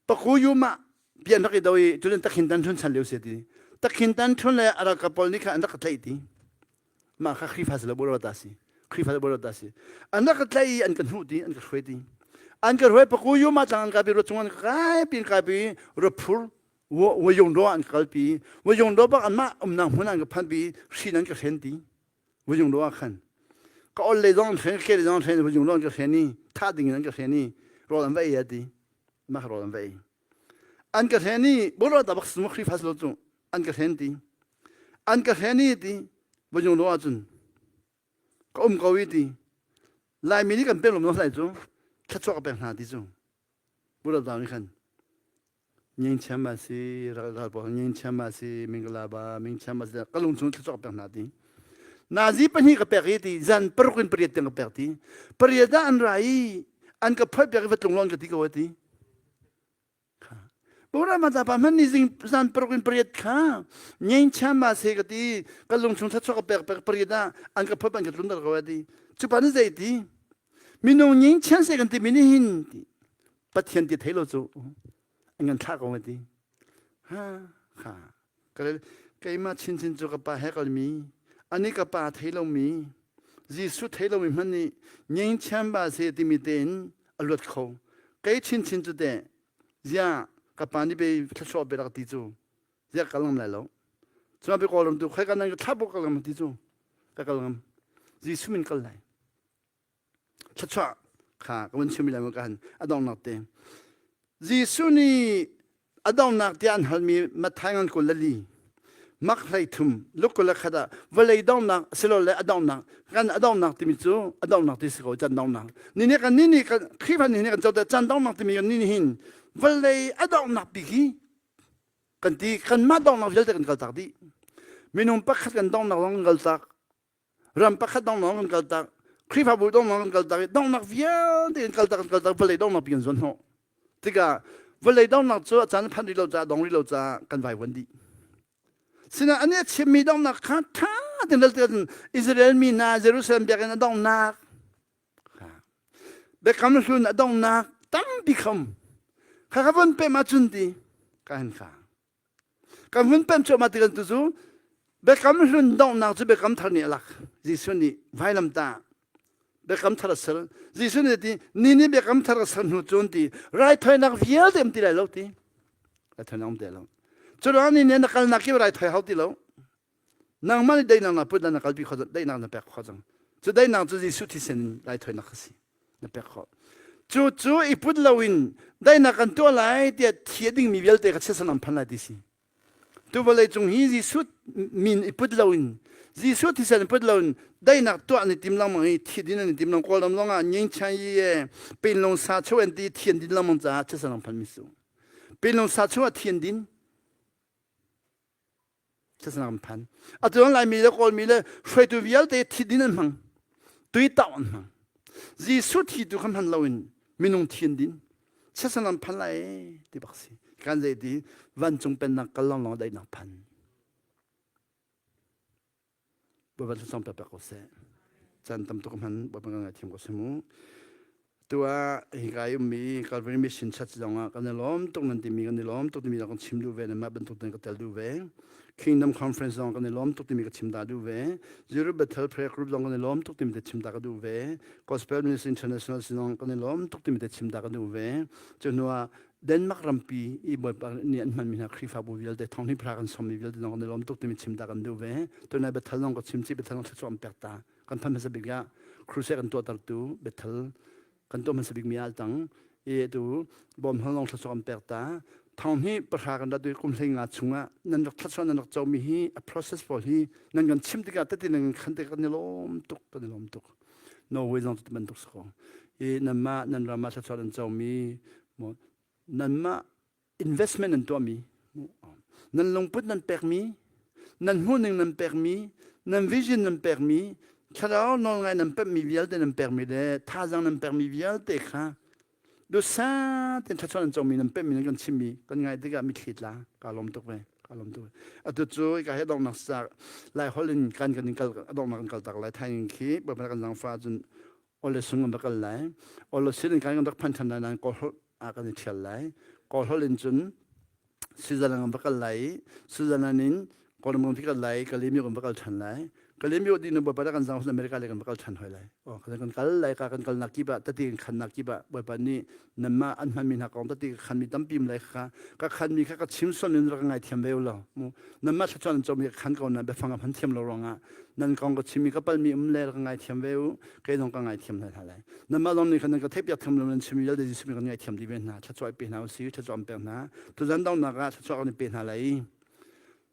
Pakuyum ah bia an rak i do i cutin takhin tan thun chan lio si ti. Takhin tan thun le a ralkap pawl nih kha an rak ka tlaih ti. Mah kha Khrihfa si lo Borota si. Khrihfa si Borota si. An rak ka tlaih i an ka hnuh ti, an ka hruai ti. An ka hruai Pakuyum ah tlang an kai pi ro cung an ka kai pi an kai pi raphur wayong do an ka kal pi. Wayong do bak anmah umnak hmun an ka phan pi hrin an ka hren ti. Wayong do ah khan ka ol le zong an hren ke le zong an hren wayong do an ka hren i thah ding in an ka hren i rawl an va ei a ti. Mah rawl an va ei. An ka hren i boro ta bak sum Khrihfa si lo cu an ka hren ti. An ka hren i ti vayung lo ahcun ka um ko i ti. Laimi nih kan pek lom lai cu thluachuah ka pek hna ti cu. Boro ta nih khan nying chiam ma si ral ral pawl nying chiam ma si mingla ba ming chiam ma si ka lung chung thluachuah ka pek hna ti. Nazi pahnih ka pek i ti zan paruk in pariat tiang ka pek ti. Pariat ah an ra i an ka phoih piak i va tlung law an ka ti ko ti. Bora ma ta pa hman ni zing zan paruk in pariat kha ngein chan ma se ka ti ka lung chung thachok ka pek pek pariat ah an ka phoih an ka tlun dar ko ti. Cu pa ni zei ti minung ngein chan se kan ti mi ni hin ti Pathian ti thei lo cu an kan thlah ko ti. Ha kha Keimah chinchin cu ka pa he kalmi, ani ka pa thei lomi, Jesuh thei lomi hmanh nih ngengchiam ba se timi tein a luat kho. Kei chinchin cu teh, ziah ka pa nih bei thluachuah pe rak ti cu, ziah kal ngam lai lo. Cuma pe kawlram tu khoi ka nan ka thlah buk kal ngam ti cu, ka kal ngam. Jesuh min kal lai. Thluachuah kha ka vun chim lai ka han a donghnak te. Jesuh nih a donghnak tiah an halmi Matthai ngan 24 mak hlei thum luk 21 ah vawlei donghnak silole a donghnak kan a donghnak timi cu a donghnak ti si ko can donghnak ni nih kan ni nih kan Khrihfa ni nih kan co can donghnak timi kan ni nih hin vawlei a donghnak bik hi kan ti kanmah donghnak vialte kan kaltak dih minung pakhat kan donghnak zong kan kaltak ram pakhat donglawng kan kaltak Khrihfabu donglawng kan kaltak i donghnak vialte kan kaltak kan kaltak vawlei donghnak pi kan zuan hnawh tikah vawlei donghnak cu a caan phan rih lo caah dong rih lo caah kan vaivuan dih sinain ani a chimmi donghnak kha ṭha tein rel tikah Israel mi hna Jerusalem biakinn a donghnak biakam hlun a donghnak tampi kham kha ka von pem ahcun ti ka hin kha Kan hun pem cuahmah ti kan tu cu biakam hlun donghnak cu biakam thar nih a lak. Jesuh nih vailamtah biakam thar a ser. Jesuh nih ti ni nih biakam thar a ser hnu cun ti raithawinak vialte um ti lai lo ti. Raithawinak um ti lo. Cu ruang ni nih na kalnak kip raithawi hau ti lo. Nangmah nih daihnak na put na kalpi kho daihnak na pek kho cang. Cu daihnak cu Jesuh thisen in raithawinak a si. Na pek khawh. Cu cu i put loin daihnak kan tuah lai tiah thi a dingmi vialte kha chiatsan an phan lai ti si. Tu vawlei cung hi Jesuh min i put loin Jesuh thisen i put loin daihnak tuah an i tim lengmang i thi din an i tim lengmang Kawlram zong ah Nying Chan Yi e Pinlung sa cheu an ti thi an din lengmang caah chiatsan an phan mi su. Pinlung sa chung ah thi an din. Thisen an phan. Atu an Laimi le Kawlmi le hruaitu vialte thi din an hmang. Tui tauh an hmang. Jesuh thi tu kha hman loin minung thi an din. Thisen an phan lai ti bak si. Kan zei ti vancung pennak kal lawnglawng daihnak phan. Bawipa thlacam pek ko seh. Caan tam tuk hman Bawipa kan ngaithiam ko seh mu. Tu ah hika i ummi Calvary Mission Church zong ah kan i lawm tuk nan timi kan i lawm tuk timi kan chim duh ve nan mah bantuk ten ka tel duh ve. Kingdom Conference zong kan i lawm tuk timi ka chim ta duh ve. Zero Bethel Prayer Group zong kan i lawm tuk timi te chim ta ka duh ve. Gospel Ministry International zong kan i lawm tuk timi te chim ta ka duh ve. Cu hnu ah Denmark rampi i Bawipa nih an hmanmi hna Khrihfabu vialte thonghnih phra kan sawmmi vialte zong kan i lawm tuk timi chim ta kan duh ve. Tunai Bethel zong ka chim chih Bethel zong thluachuah an pek ta. Kan phan hmasa bik ah crusade kan tuahtertu Bethel kan tuah hmasa bikmi ah tang i tu bawm hal zong thluachuah an pek ta. Thonghnih pahra kan rat i kum hlei nga chungah nan rak thluachuah nan rak comi hi a process pawl hi nan kan chim tikah tete nan kan khan tikah kan i lawm tuk kan i lawm tuk. Norway zong cu bantuk si ko. I nanmah nan ram ah thluachuah nan comi nanmah investment nan tuahmi nan lungput nan pekmi nan hmuhning nan pekmi nan vision nan pekmi thlarau nawlngai nan pekmi vialte nan pekmi le thazaang nan pekmi vialte kha dusa ten thluachuah nan comi nan pekmi nan kan chimmi kan ngai tikah mitthli tla ka lawm tuk ve ka lawm tuk atu cu ka he donghnak sak lai holh in kan kan kal donghnak kan kal tak lai thaing khi bawipa kan zangfa cun ole sung an va kal lai ole sin in kan rak phan than lai nain kawl holh ah kan i thial lai kawl holh in cun Switzerland an va kal lai i Switzerland in Kawlram kan kal lai Kalemyo kan va kal than lai Kalemyo dih nu Bawipa kan zang America le kan va kal than hoi lai oh kan kal lai ka kan kalnak kip ah tati kan khannak kip ah Bawipa nih nanmah an hmanmi hna kong tati ka khanmi tampi um lai kha ka khanmi kha ka chim sual in rak ngai thiam ve lo mu nanmah thluachuah nan comi ka khan ko na biafang a hman thiam lo ruangah nan kong ka chimmi ka palmi um le rak ngai thiam ve u kei zong ka ngaithiam hna hna lai nanmah zong nih khan nan ka theihpiak thiam lo nan chimmi vialte Jesuh min kan ngaithiam dih ve hna thluachuah i pe hna usih thluachuah an pek hna tuzan donghnak ah thluachuah kan i pe hna lai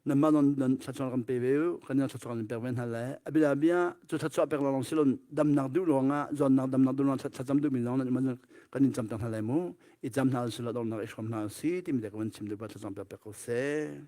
nanmah zong nan thluachuah kan pe ve u kan thluachuah kan pek ve hna lai a bia bia cu thluachuah pek lawng si lon damnak duh ruangah zawnnak damnak duh ruangah thlacam duhmi zong nan kan in cam hna lai mu i cam hna usih law donghnak i hrawm hna usih timi te ka van chim duh ba thlacam pek pek ko seh.